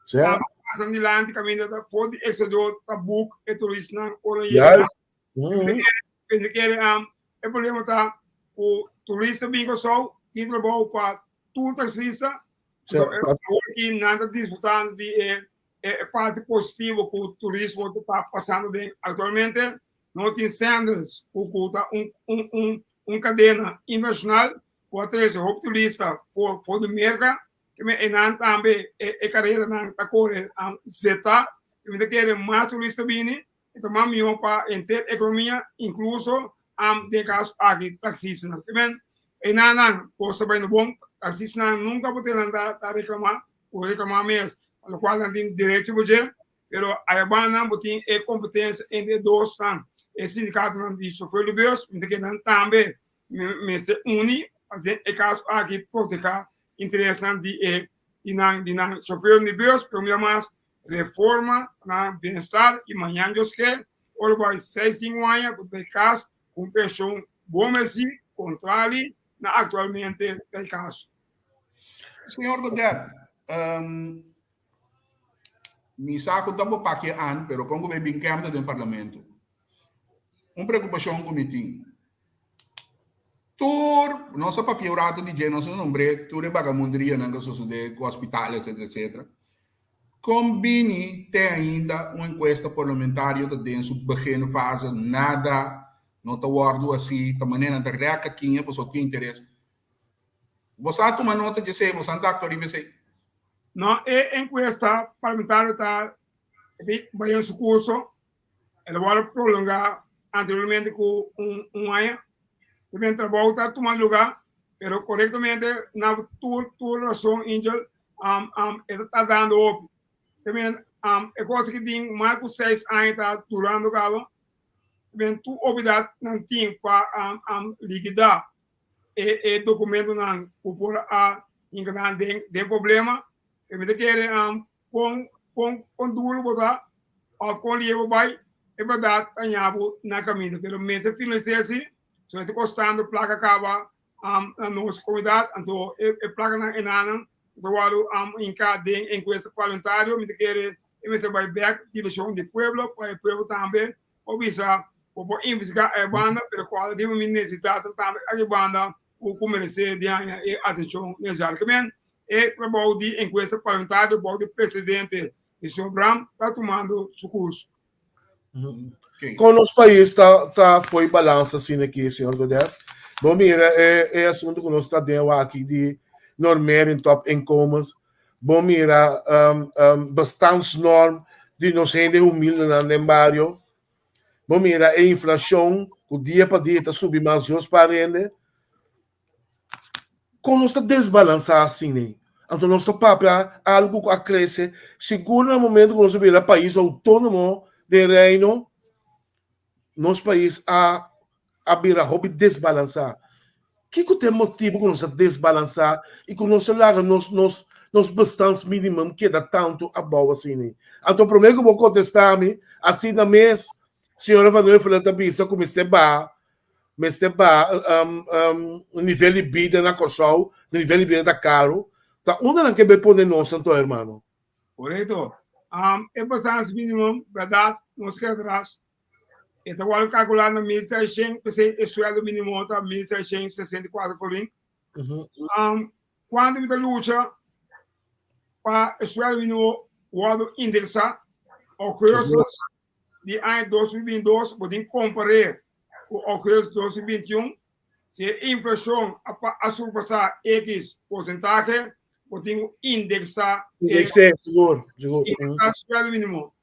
Sí. Tambe pasan dilanti kaminda ta for di exterior ta boek e turistanan ora yega. Juist. Pensa kere um, e problema ta ku turista bin Kòrsou tin trabou pa tur taksista. Awor ki nan ta disfrutando di e e parti positivo ku turismo ta pasando den aktualmente. No tin Sandals ku ku ta un un un un kadena internashonal ku a trese hopi turista for for di Merka. E nan tambe e e kareranan ta kore zeta. Mi ta kere mas turista bini E ta mas mihó pa henter ekonomia, inkluso den kaso aki taksistanan. Te men enanan kos ta bayendo bon, taksistanan nunka por tene nan ta reklamá o reklamá mes, pa lokual nan tin derecho pa dje, pero ayabannan bo tin e kompetensia entre e dosnan, e sindikatonan di shofer di bus, mi ta kere nan tambe mester uni pa den e kaso aki protehá interesnan di e di nan di nan shofer di bus, pero mira mas Reforma na bienestar y mañan Dios ke, ora bo hay seis cinco aña bo ta bay cas cu un pension bon merci, contrali na actualmente ta e caso. Señor Godett, mi sa cu ta bo papia an, pero con cu bay bin kemta den Parlamento. Un preocupacion cu mi tin. Tur, nos a papia un rato di dje, nos a nombr'é tur e bagamundrianan cu a sosode cu hospital, etcetera, etcetera. Kon bini te ainda un enkuesta parlamentario ta den su beginfase, nada no ta wòrdu hasi, ta manera nan ta rèk akin e pasobra tin interes. Bo sa tuma nota di esei, bo sa ta aktua riba esei? No, e enkuesta parlamentario ta bai en su kurso, el a wòrdu prolongá anteriormente ku un aña. También trabou ta tuma lugá, pero korektamente na tur tur rason Angel e ta tardando hopi. También e kos ki tin mas ku seis aña ta durando kaba. También tur opidat nan tin pa likidá e e dokumentonan ku por a hinka nan den den problema. Mi ta kere Kon kon kon duro bo ta of kon lihe bo bai, e bèrdat ta ña bo na kaminda. Pero mester financiá si, so e ta kostando plaka kaba na nos komunidat, anto e e plakanan enanan ta wòrdu hinká den enkuesta parlamentario. Mi ta kere e mester bai bèk direkshon di pueblo pa e pueblo tambe por bisa bo por investigá e banda, pero kual riba mi nesesidatnan tambe aki banda ku ku meresé di haña e atenshon nesesario. Ke men e trabou di enkuesta parlamentario bou di presidente di señor Bram ta tumando su kurso. Kon nos pais ta ta foi balansa asina aki, señor Godett? Bo mira e e asuntu ku nos ta den awa aki di normering top inkomens. Bo mira bestaansnorm di nos hende humildenan den bario. Bo mira e inflashon ku dia pa dia ta subi mas Dios pa rende. Kon nos ta desbalansá asina ei? Anto nos ta papia algu ku a krese sigur na momento ku nos a bira pais outónomo den Reino, nos pais a a bira hopi desbalansá. Kiko ta e motibu ku nos a desbalansá i ku nos a laga nos nos nos bestaansminimum keda tantu abou asina? Anto promé ku bo kontestá mi, asina mes señora Van Huffelen ta bisa ku mester baha. mester baha nivel di bida na Kòrsou, nivel di bida ta karu, ta unda nan ke bai pone nos anto hermano? Korekto. E bestaansminimum minimum, bèrdat, nos keda atras. E ta wòrdu kalkulá na 1600, p'esei e suèldo mínimo ta 1664 florin. Kuantu mi ta lucha pa e suèldo mínimo wòrdu indeksá, ougùstus di aña 2022 bo tin kompar'é ku ougùstus 2021, si e inflashon a a surpasá ekis porsentahe, bo tin ku indeksá e Indeks'é, sigur, sigur. Indeksá suèldo mínimo.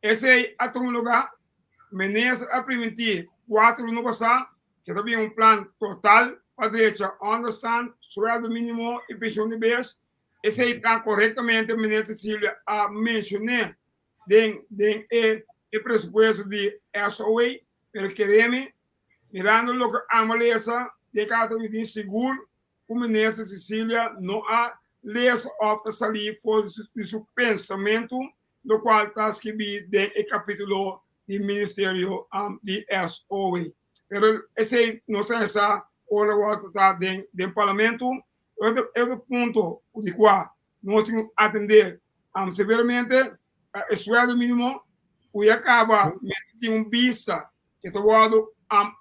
Esei a tuma lugá, minister a primintí kuater luna pasá ke ta bin un plan total pa drecha ònderstant, suèldo mínimo i penshon di bes. Esei plan korektamente minister Cecilia a menshoné den den e e presupuesto di SOA, pero keremi mirando loke amo lesa den karta mi tin sigur ku minister Cecilia no a lesa òf ta salí for di su pensamentu lokual ta skibí den e kapítulo di ministerio di SOA. Pero esei nos ta hesa ora wòrdu tratá den den parlamento. Otro otro punto di kua nos tin ku atendé severamente ta e suèldo mínimo ku ya kaba mester tin un bista ke ta wòrdu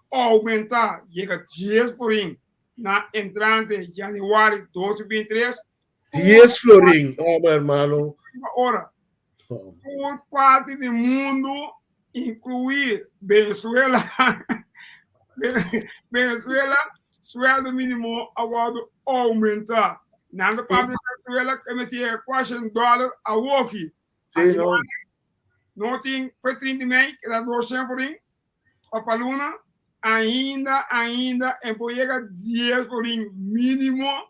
oumentá yega dies florin na entrante yanüari 2023. Dies florin, oh mi hermano. Ora, tur parti di mundu, inkluí Venezuela, Venezuela, sueldo mínimo a wòrdu oumentá. Nan ta papia di Venezuela ku e mester yega kuashen dòler awoki. Sí, no. No tin fe 30 mei, ke ta 200 florin pa pa luna, ainda, ainda e por yega 10 florin mínimo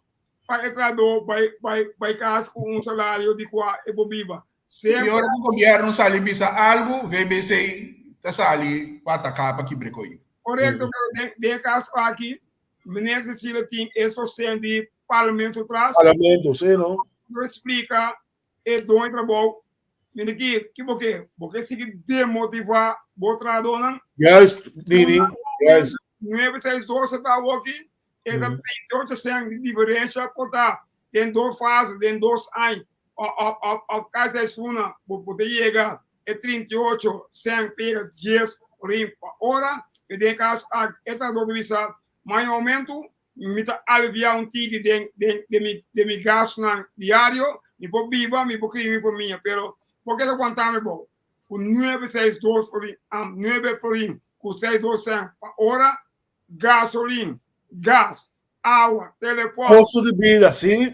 pa e trahadó bai bai bai kas ku un salario di kua e por biba. I ora ku gobièrnu sali bisa algu, VBC ta sali pa ataká pa kibra e koi. Korekto, pero den den e kaso aki, Minister Cecilia tin e sosten di Parlamento tras. Parlamento, si no? Por splika e doño di trabou, mira aki, ki bo ke? Bo ke sigui demotivá bo trahadónan? Juist, Dini, juist. 962 ta awoki, e ta 38 sèn di diferensha por ta den dos fase, den dos aña òf òf òf kasi seis luna bo bo ta yega e 38 sèn pa yega dies rin pa ora. Pero den e kaso aki e trahadó ta bisa, Maña momentu mi ta aliviá un tiki den den den mi den mi gastunan diario, mi por biba, mi por kria mi famia, pero bo keda wantá mi bou ku nuebe seis dos florin, nuebe florin ku seis dos sèn pa ora. Gasolin, gas, awa, telefòn. Kosto di bida, sí.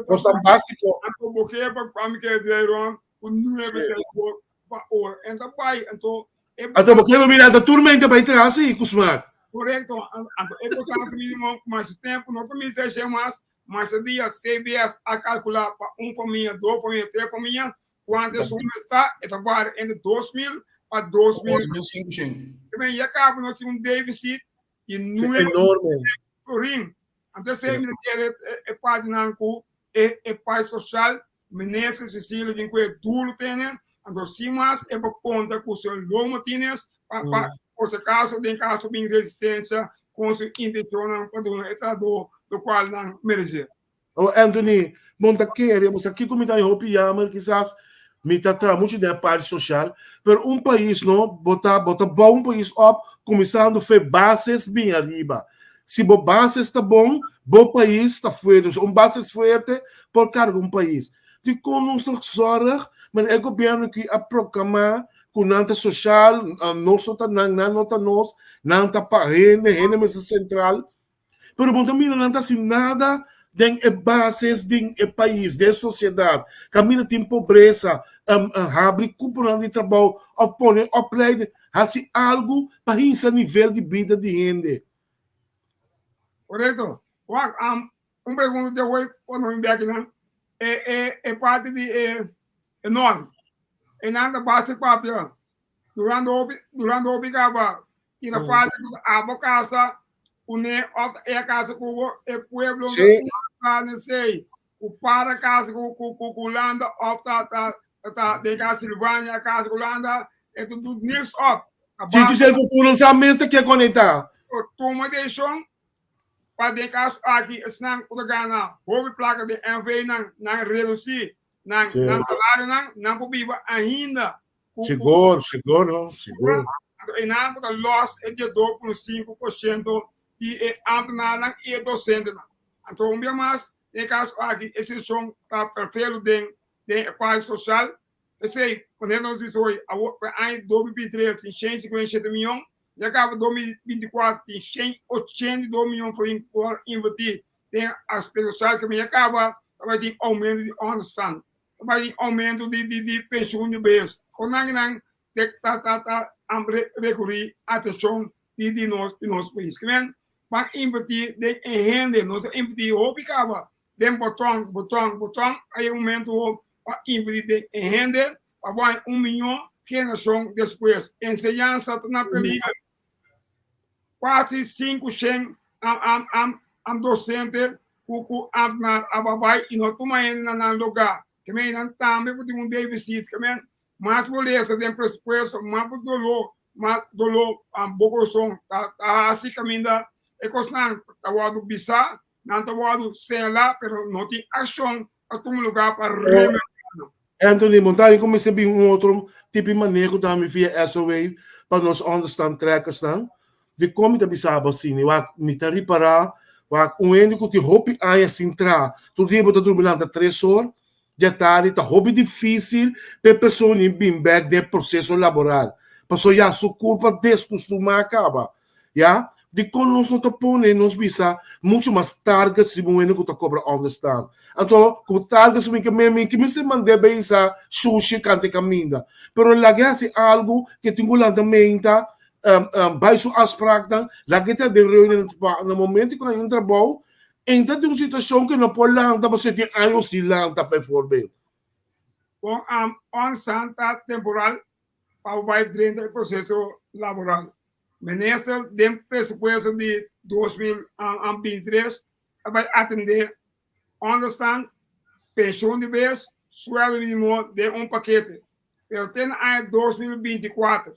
Kosnan básiko. Anto bo ke pa mi keda drei rònt ku nuebe seis dor pa ora. En ta bai, anto e. Anto bo ke pa mira, anto tur mente bai tras sí ku smart. Korekto, anto e kosnan mínimo mas tempu no ta mester hashé mas, mas dia CBS a kalkulá pa un famia, dos famia, tres famia, Kuantu e suma esta, e ta varia entre 2000 pa 2500. Também ya caba nos tin un deficit di 9 florin. Anto esei mi ta kere e partinan ku e e parti sosial, Minister Cecilia tin ku e duro tene, anto sin mas e por konta ku señor Lou Martinez pa pa por si acaso den kaso bin resistencia kon su intencionnan pa duna e trahador lokual nan merece. Oh Anthony, bon ta kere, bo sa kiko mi ta hopi jammer kisas mi ta traha muchu den e parti social, pero un pais no, bo ta bo ta bou un pais op kuminsando fe bases bin ariba. Si bo bases ta bon, bo pais ta fuerte. So un bases fuerte por karga un pais. Dikon nos ta zorg manera e gobierno aki a proklama ku nan ta social, nos no ta nan, nan no ta nos, nan ta pa hende, hende mester sentral. Pero bo ta mira nan ta hasi nada den e bases den e pais, den e sosiedat. Kaminda tin pobresa, habri kuponan di trabou òf pone opleiding, hasi algu pa hinsa nivel di bida di hende. Korekto. Wak, un pregunta te hoy pa no bin akinan. E e e parti di e e norm. E nan ta basta papia. Durante hopi, durante hopi kaba tira falta ku abo kasa kuné òf e kasa ku bo e pueblo ta nesei ku para kasa ku ku ku Hulanda òf ta ta ta den kasa Silvania kasa ku Hulanda e ta du niks op. Chichi Self Fortuna sa mes ta ke konekta. Tuma desishon pa den kaso aki esnan ku ta gana hopi plaka den NV nan nan redusí nan nan salarionan nan por biba ainda ku Sigur, sigur no, sigur. Anto einan bo ta lòs e 12.5% di e ámtenarnan i e dosentenan. Anto un bia mas den e kaso aki e situashon ta perfelu den den e parti sosial. P'esei, manera nos bisa hoy, awor pa e aña 2023 tin 157 miyon, ya kaba 2024 tin 182 miyon florin ku por invertí den aspekto sosial, keme ya kaba ta bai tin oumento di ònderstand, ta bai tin oumento di di di penshun di bes. Kon nan nan ta ta ta rekurí atenshon di di nos di nos pais. Kimen ban invertí den e hende, nos a invertí hopi kaba den boton, boton, boton, a yega momento pa invertí den e hende pa bo haña un mihó generashon despues. Enseñansa ta na peliger. Kuasi 500 am dosente ku ku ámtenar a bai i no tuma hende na nan lugá. Ke men nan tambe por tin un defisit. Ke men mas bo lesa den presupuesto, mas bo doló, mas doló bo kurason ta hasi kaminda e kosnan ta wòrdu bisá. Nan ta wòrdu señalá, pero no tin akshon ta tuma lugá pa remediá nan. Anthony, Montaña ku mester bin un otro tipo di maneho tambe via SOA pa nos onderstand trekkersnan. Dikon mi ta bisa bo asina? Wak, mi ta ripará, wak, un hende ku tin hopi aña sin traha, tur dia bo ta drumi lanta tres or di atardi, ta hopi difísil pa e persona i bin bèk den e proseso laboral. Pasobra ya su kurpa deskustumá kaba. Ya, dikon nos no ta pone nos bisa muchu mas targets riba un hende ku ta kobra onderstand? Anto, ku targets mi ke men mi ke mester mand'é bay sa shushi kanta e kaminda. Pero lag'é hasi algu ke tin ku lanta menta, bai su afspraaknan, lag'é ta den reunionnan pa na momento ku haña un trabou, entra den un situashon ke no por lanta pasobra e tin años di lanta, bijvoorbeeld. Kon onderstand ta temporal pa bo bai drenta e proseso laboral. Minister den presupuesto di 2023 ta bai atende onderstand, pensioen di bes, sueldo minimo den un pakete. Pero te na aña 2024.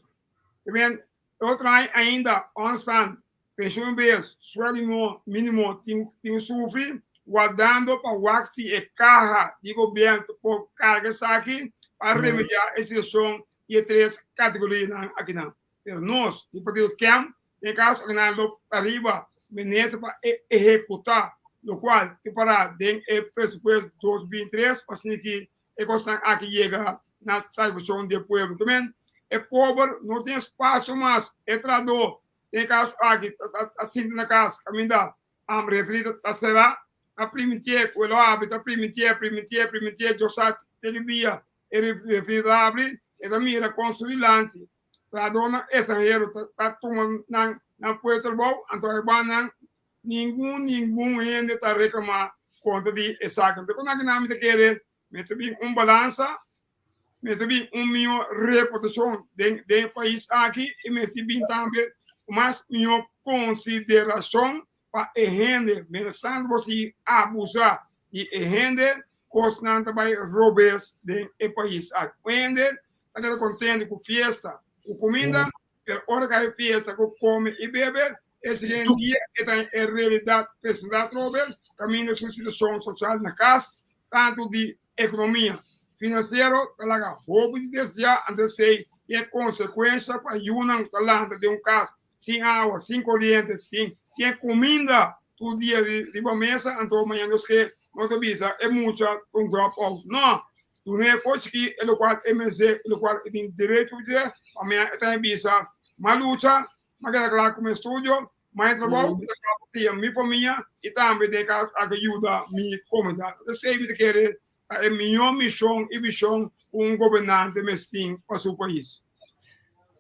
Te otro aña ainda onderstand, pensioen di bes, sueldo minimo tin tin sufri wardando pa wak si e kaha di gobierno por karga esaki pa remediá e situashon di e tres kategorianan akinan. Pero nos di partido KEM den e kaso akinan lo ta riba minister pa ehekutá lokual tin pará den e presupuesto 2023 pa asina ki e kosnan aki yega na satisfakshon di e pueblo. Tamen e pober no tin espasio mas, e trahadó den e kaso aki ta sinta na kas kaminda refri ta será, ta primintié ku e lo habri, ta primintié, primintié, primintié, Dios sa te ki dia e refri ta habri, e ta mira kon su dilanti trahadónan estranhero ta tuma nan nan puesto trabou, anto e bannan ningun ningun hende ta reklamá kontra di esaki. Anto ku nan mi ta kere mester bin un balansa, mester bin un mihó reputashon den den e pais aki i mester bin tambe mas mihó konsiderashon pa e hende. Mientrastanto bo sigui abusá di e hende, kosnan ta bai robes den e pais aki. Un hende ta keda kontento ku fiesta, ku kuminda, pero ora ku a fiesta ku kome i bebe, e siguiente dia e ta e realidat presentá atrobe, kaminda su situashon sosial na kas, tantu di ekonomia, finansiero ta laga hopi di deseá, anto esei tin e konsekuensha pa yunan ta lanta den un kas sin awa, sin koriente, sin sin e kuminda tur dia riba mesa, anto mañana nos ke nos ta bisa e mucha ta un drop out. No! Dun'é for chikí e lokual e meresé, e lokual e tin derecho pa dje, pa mañana e ta bisa, M'a lucha, m'a keda kla ku mi estudio, m'a e trabou, mi ta kla pa kria mi famia i tambe den kas a ke yuda mi komunidat. Esei mi ta kere ta e mihó mishon i vishon ku un gobernante mester tin pa su pais.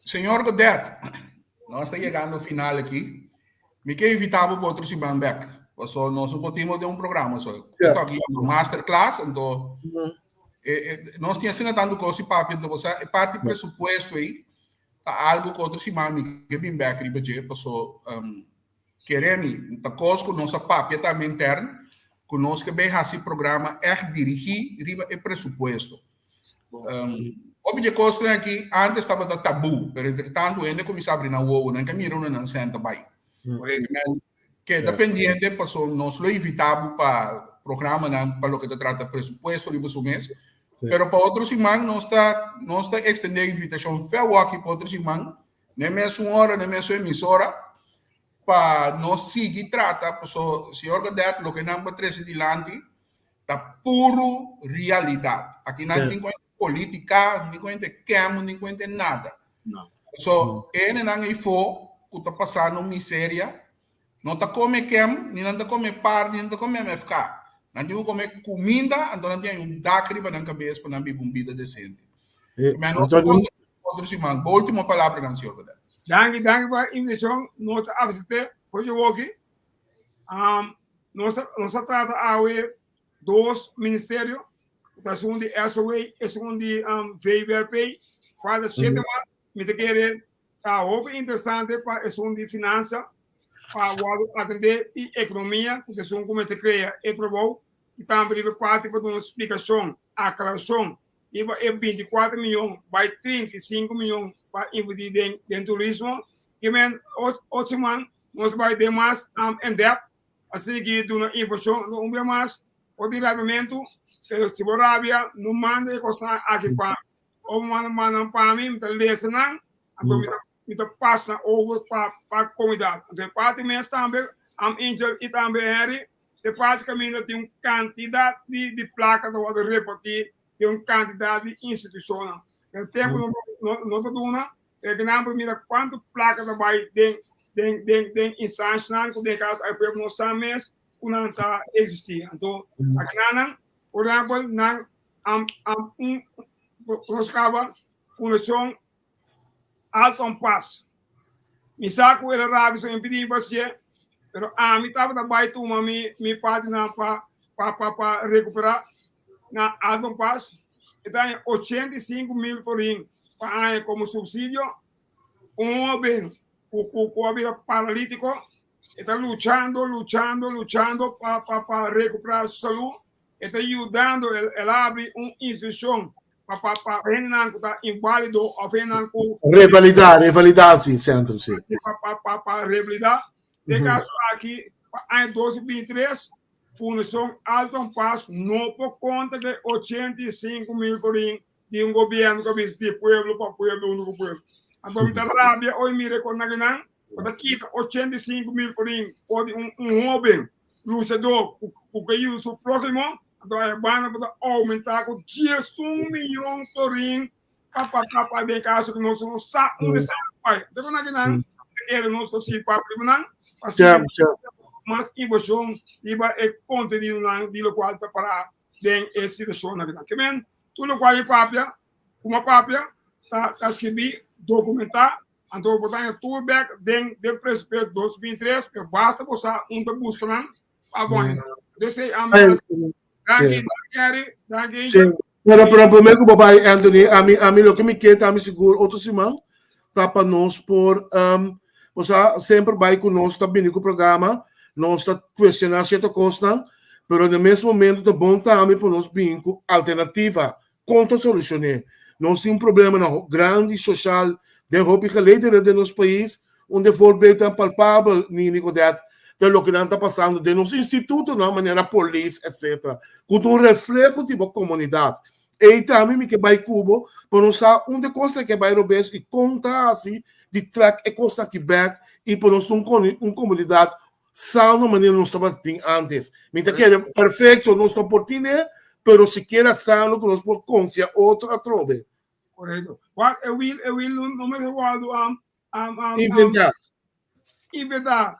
Señor Godet, nos ta yegando final aki. Mi ke invita bo pa otro siman bek. Paso nos no por tin bo den un programa so. Yeah. Toki yama masterclass, anto nos tin asina tantu kos di papia, anto bo sa e parti presupuesto ei ta algo ku otro siman mi ke bin bek riba dje, paso Kere mi, ta kos ku nos a papia tambe intern, ku nos ke bay hasi programa ègt dirigí riba e presupuesto. Hopi di e kosnan aki antes tabata tabú, pero entretantu hende kuminsá abri nan wowo, nan ke mira unda nan sèn ta bai. Keda pendiente paso nos lo invita bo pa programanan pa loke ta trata presupuesto riba su mes. Pero pa otro siman nos ta nos ta extende invitacion feo aki pa otro siman n'e mesun ora n'e mesun emisora pa nos sigui trata paso señor Godett loke nan pa trece dilanti ta puro realidad. Aki nan tin cuenta politica, no tin cuenta kem, no tin cuenta nada. So, e hendenan eyfo cu ta pasando miseria, no ta come kem, ni nan ta come par, ni nan ta come MFK. Nan tin cu come cuminda, anto nan tin un dak riba nan cabes pa nan biba un bida decente. Men nos ta conta otro siman. Bo ultimo palabranan, señor Godett. Danki, danki pa invitacion. Nos ta apresente for dje woki. Nos a trata awe dos ministerio, ta esun di SOA, esun di VWRP, falta shete mas, mi ta kere ta hopi interesante pa esun di finansa pa wòrdu atendé i ekonomia ku ta esun ku mester krea e trabou i tambe riba e parti pa duna splikashon, aklarashon riba e 24 miyon bai 35 miyon pa invertí den den turismo. Ke men otro siman nos bai den mas in depth a sigui duna informashon un bia mas for di rabiamentu, pero si bo rabia no manda e kosnan aki pa mi o manda manda pa mi, mi ta lesa nan anto mi ta mi ta pasa over pa pa komunidat. Anto e parti mes tambe am Angel i tambe Henry e parti kaminda tin un kantidat di di plaka ta wòrdu repartí den un kantidat di institushonnan. Pero tempu no no no ta duna E nan por mira kuantu plaka ta bai den den den den instanshanan ku den kaso ai pueblo no sa mes ku nan ta eksistí. Anto akinanan por ehèmpel nan am am un nos kaba Fundashon Alton Paas. Mi sa ku el a rabia so impidí mi pa hasié, pero ami tabata bai tuma mi mi partinan pa pa pa pa rekuperá na Alton Paas. E ta haña 85 mil florin pa aña komo supsidio. Un hóben ku ku ku a bira paralítiko e ta luchando, luchando, luchando pa pa pa rekuperá su salú. E ta yudando, el a abri un institushon pa pa pa hendenan ku ta inválido òf hendenan ku Revalidá, revalidá si, sentro si. Pa pa pa pa revalidá. Den kaso aki pa aña 2023 Fundashon Alton Paas no por konta ku e 85 mil florin di un gobièrnu ku a bisa di pueblo pa pueblo huntu ku pueblo. Anto mi ta rabia oi mira kon nan ku ta kita 85 mil florin for di un un hóben luchadó ku ku ke yuda su próhimo, anto e banda por ta oumentá ku 11 mion florin pa pa pa pa den kaso ku nos no sa unda sa bai. Anto kon nan ta kere nos por sigui papia riba nan pa sigui mas informashon riba e kontenidonan di lokual ta pará den e situashonnan akinan. Ke men tur lokual mi papia, ku mi a papia ta ta skibí, dokumentá, anto bo ta haña tur bèk den den presupuesto 2023, pero basta bo sa unda buska nan pa bo haña nan. Entonces ami danki, danki Harry, danki Angel. Pero pero promé ku bo bai Anthony, ami ami loke mi ke ta mi sigur otro siman ta pa nos por um, bo sa semper bai ku nos ta bini ku programa, nos ta kuestioná sierto kosnan, pero na mes momento ta bon tambe pa nos bini ku alternativa kon ta solushoné. Nos tin un problemanan grandi soshal den hopi gelederen den nos pais, un voorbeeld palpabel, Nini Godett, ta loke nan ta pasando den nos institutonan manera polis etc. Ku ta un refleho di bo komunidat. Ei tambe mi ke bai ku bo pa nos sa unda e kos aki a bai robes i kon ta hasi di trèk e kos aki bèk i pa nos un un komunidat sano manera nos tabata tin antes. Mi ta kere perfekto nos no por tine, pero sikiera sano ku nos por konfia otro atrobe. Korekto. Wak e wil e wil no mester wòrdu Inventá. Inventá.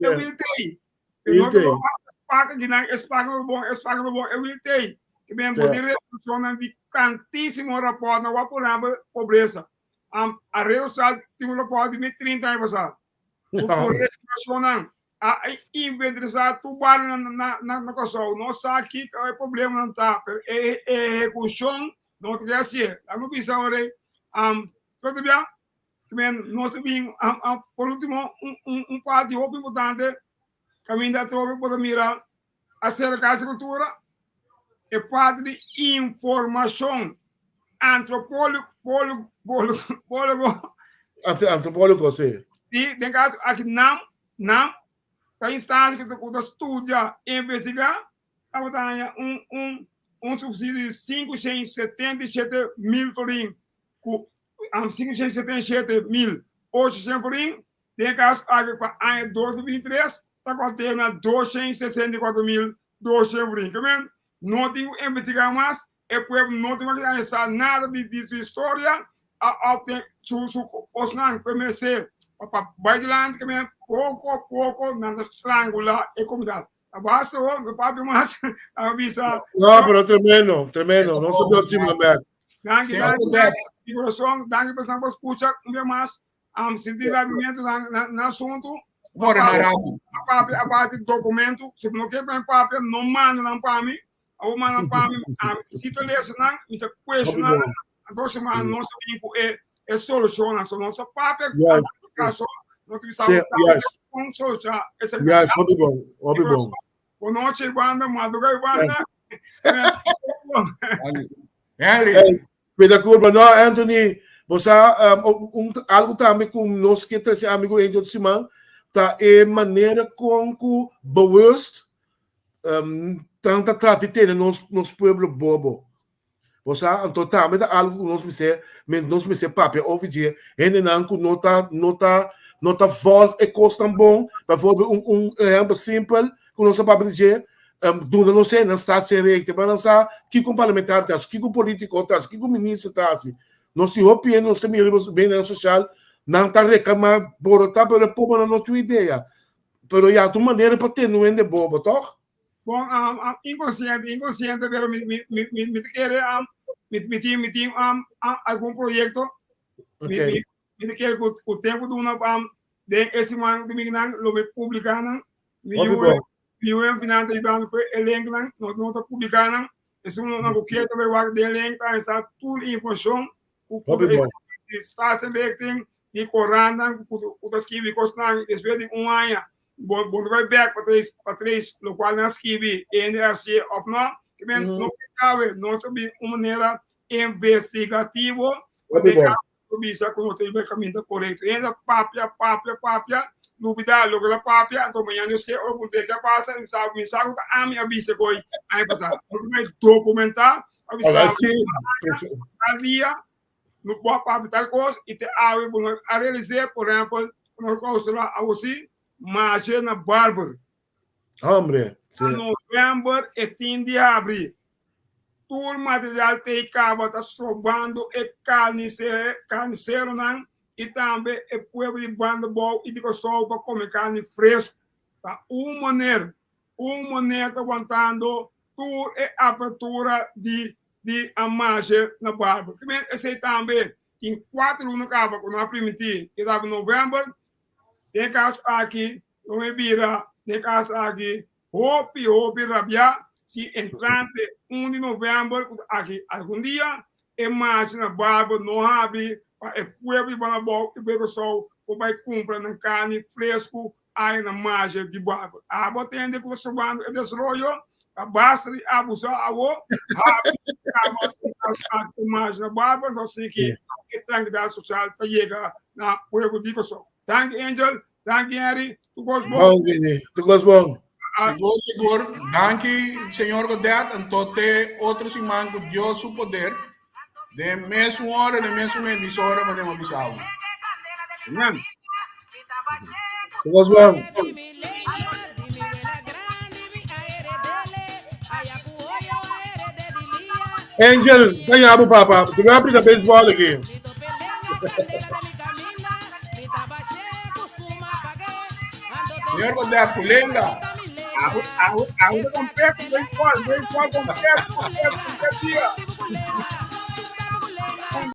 E wil t'ei. E no ta spaka kinan, e spaka no bon, e spaka no bon, e wil t'ei. Ke men bo tin resolushonnan di tantísimo rapòrtnan wak por ehèmpel pobresa. A Red Social tin un rapòrt di mi 30 aña pasá. Ku ku resolushonnan a inventarisá tur barionan na na na Kòrsou. No sa kiko e problemanan ta, pero e ehekushon no ta ke hasié. Laga mi bisa ora ei, Tot bia, men nos ta bin por ultimo un un un parti hopi importante kaminda atrobe bo ta mira aserka si kultura e parti di informashon antropólogo antropólogo si. Si den kaso aki nam. Nan ta instansia ku ta studia, investigá, tabata haña un un un supsidio di 577 mil florin ku 577,800 florin. Den kaso aki pa aña 2023 ta konté na 264,200 florin. Ke men no tin ku investigá mas, e pueblo no tin ku analisá nada di di su historia a obten su su kosnan ku e mester pa bai dilanti. Ke men poko poko nan ta strangulá e komunidat. A basta ho, no papia mas, a bisa. No, pero tremendo, tremendo. No se puede decir más. Danki, danki, danki. Di corazón, danki pa esnan pa escucha un bia mas. Sinti rabimento na asunto. Bora na rabu. A papia a base di documento. Si no ke pa papia, no manda nan pa mi. Abo manda pa mi, si ta lesa nan, mi ta cuestiona nan. Anto si ma nos ta bin ku e solucion nan. So nos ta papia caso, no ta bisa con solucion. Yes, hopi bon, hopi bon. Bon nochi, banda, madruga, banda. Henry. Hey, Cuida curva. No, Anthony, você algo tambe ku nos ke trese amigo Angel Simán, ta e manera kon ku bewust tanta trata tene nos pueblo bobo. Você, anto tambe ta algo ku nos mester papia over dje, hendenan ku no ta volg e kos tan bon. Bijvoorbeeld un ehempel simpel ku nos ta papia dje, duna nos na Staatsinrichting, maar nan sa kiko un parlamentario ta hasi, kiko un politico ta hasi, kiko un minister ta hasi. Nos si hopi nos ta mira media social, nan ta reclama borota, pero e pobo nan no tin idea. Pero ya tu manera pa tene un hende bobo, toch? Bon, inconsciente, inconsciente, pero mi ta kere mi tin algun proyecto. Mi ta kere ku tempo duna den e siman di nan lo mi publica nan. Mi Hopi yu bon. Mi yu en final ta ayudando ku e link nan, no ta publica nan. Esun no ku kier ta bai wak den link ta sa tur informacion ku Hopi bon. di Staatsinrichting, di corantan ku ta skibi kosnan despues di un aña. Bo no bai back pa tres lokual nan skibi NRC of no. Ke men no cabe, nos ta bin un manera investigativo Hopi bon. pa bisa ku nos ta riba e kaminda korekto. Hende ta papia, papia, papia, lubida loke la papia, anto mañana Dios ke ora puntra ke a pasa, mi sa ku ta ami a bisa koi aña pasá. Nos ta bai dokumentá pa bisa Ahora sí. tal dia no por papia tal kos i te awe bo no a realis'é. Por ehèmpel, nos kousula awosi marshe na Barber. Hombre. Sí. Na novèmber e tin di habri. Tur material te kaba ta strobando e carniceronan i tambe e pueblo di Bandabou i di Kòrsou pa kome karni fresku. Ta un manera ta wantando tur e apertura di a marshe na Barber. Esei tambe tin 4 luna kaba ku nan a primintí ku ta novèmber. Den kaso aki, no mi bira, den kaso aki, hopi, hopi rabia si entrante 1 di novèmber, aki algun dia, e marshe na Barber no habri pa e pueblo di Bandabou i Kòrsou por bai kumpra nan karni fresku ei na marshe di Barber. Abo tende ku ta strobando e desaroyo, ta basta di abusá awo, habri kaba e marshe na Barber, nos tin ki e trankilidat sosial ta yega na pueblo di Kòrsou. Danki, Angel, danki, Henry, tur kos bon. Bon, Vini. Tur kos bon. Sigur, sigur. Danki, señor Godett. Anto te otro siman ku Dios su poder. Den mesun ora, den mesun emisora, manera mi a bisa. Amen. Tur kos bon. Di mi leña, di mi wela grandi, mi a heredele. Aya ku oyo a herede di lia. Angel, ganhamos, papa. Tu vai abrir a baseball aqui. Mi tope leña, candela de mi camina. Mi tabache, cuscuma pagué. Ando Señor Godett, kulenda. Awo, awo, awo kompleto, baseball, baseball kompleto, kompleto, kompleto dia.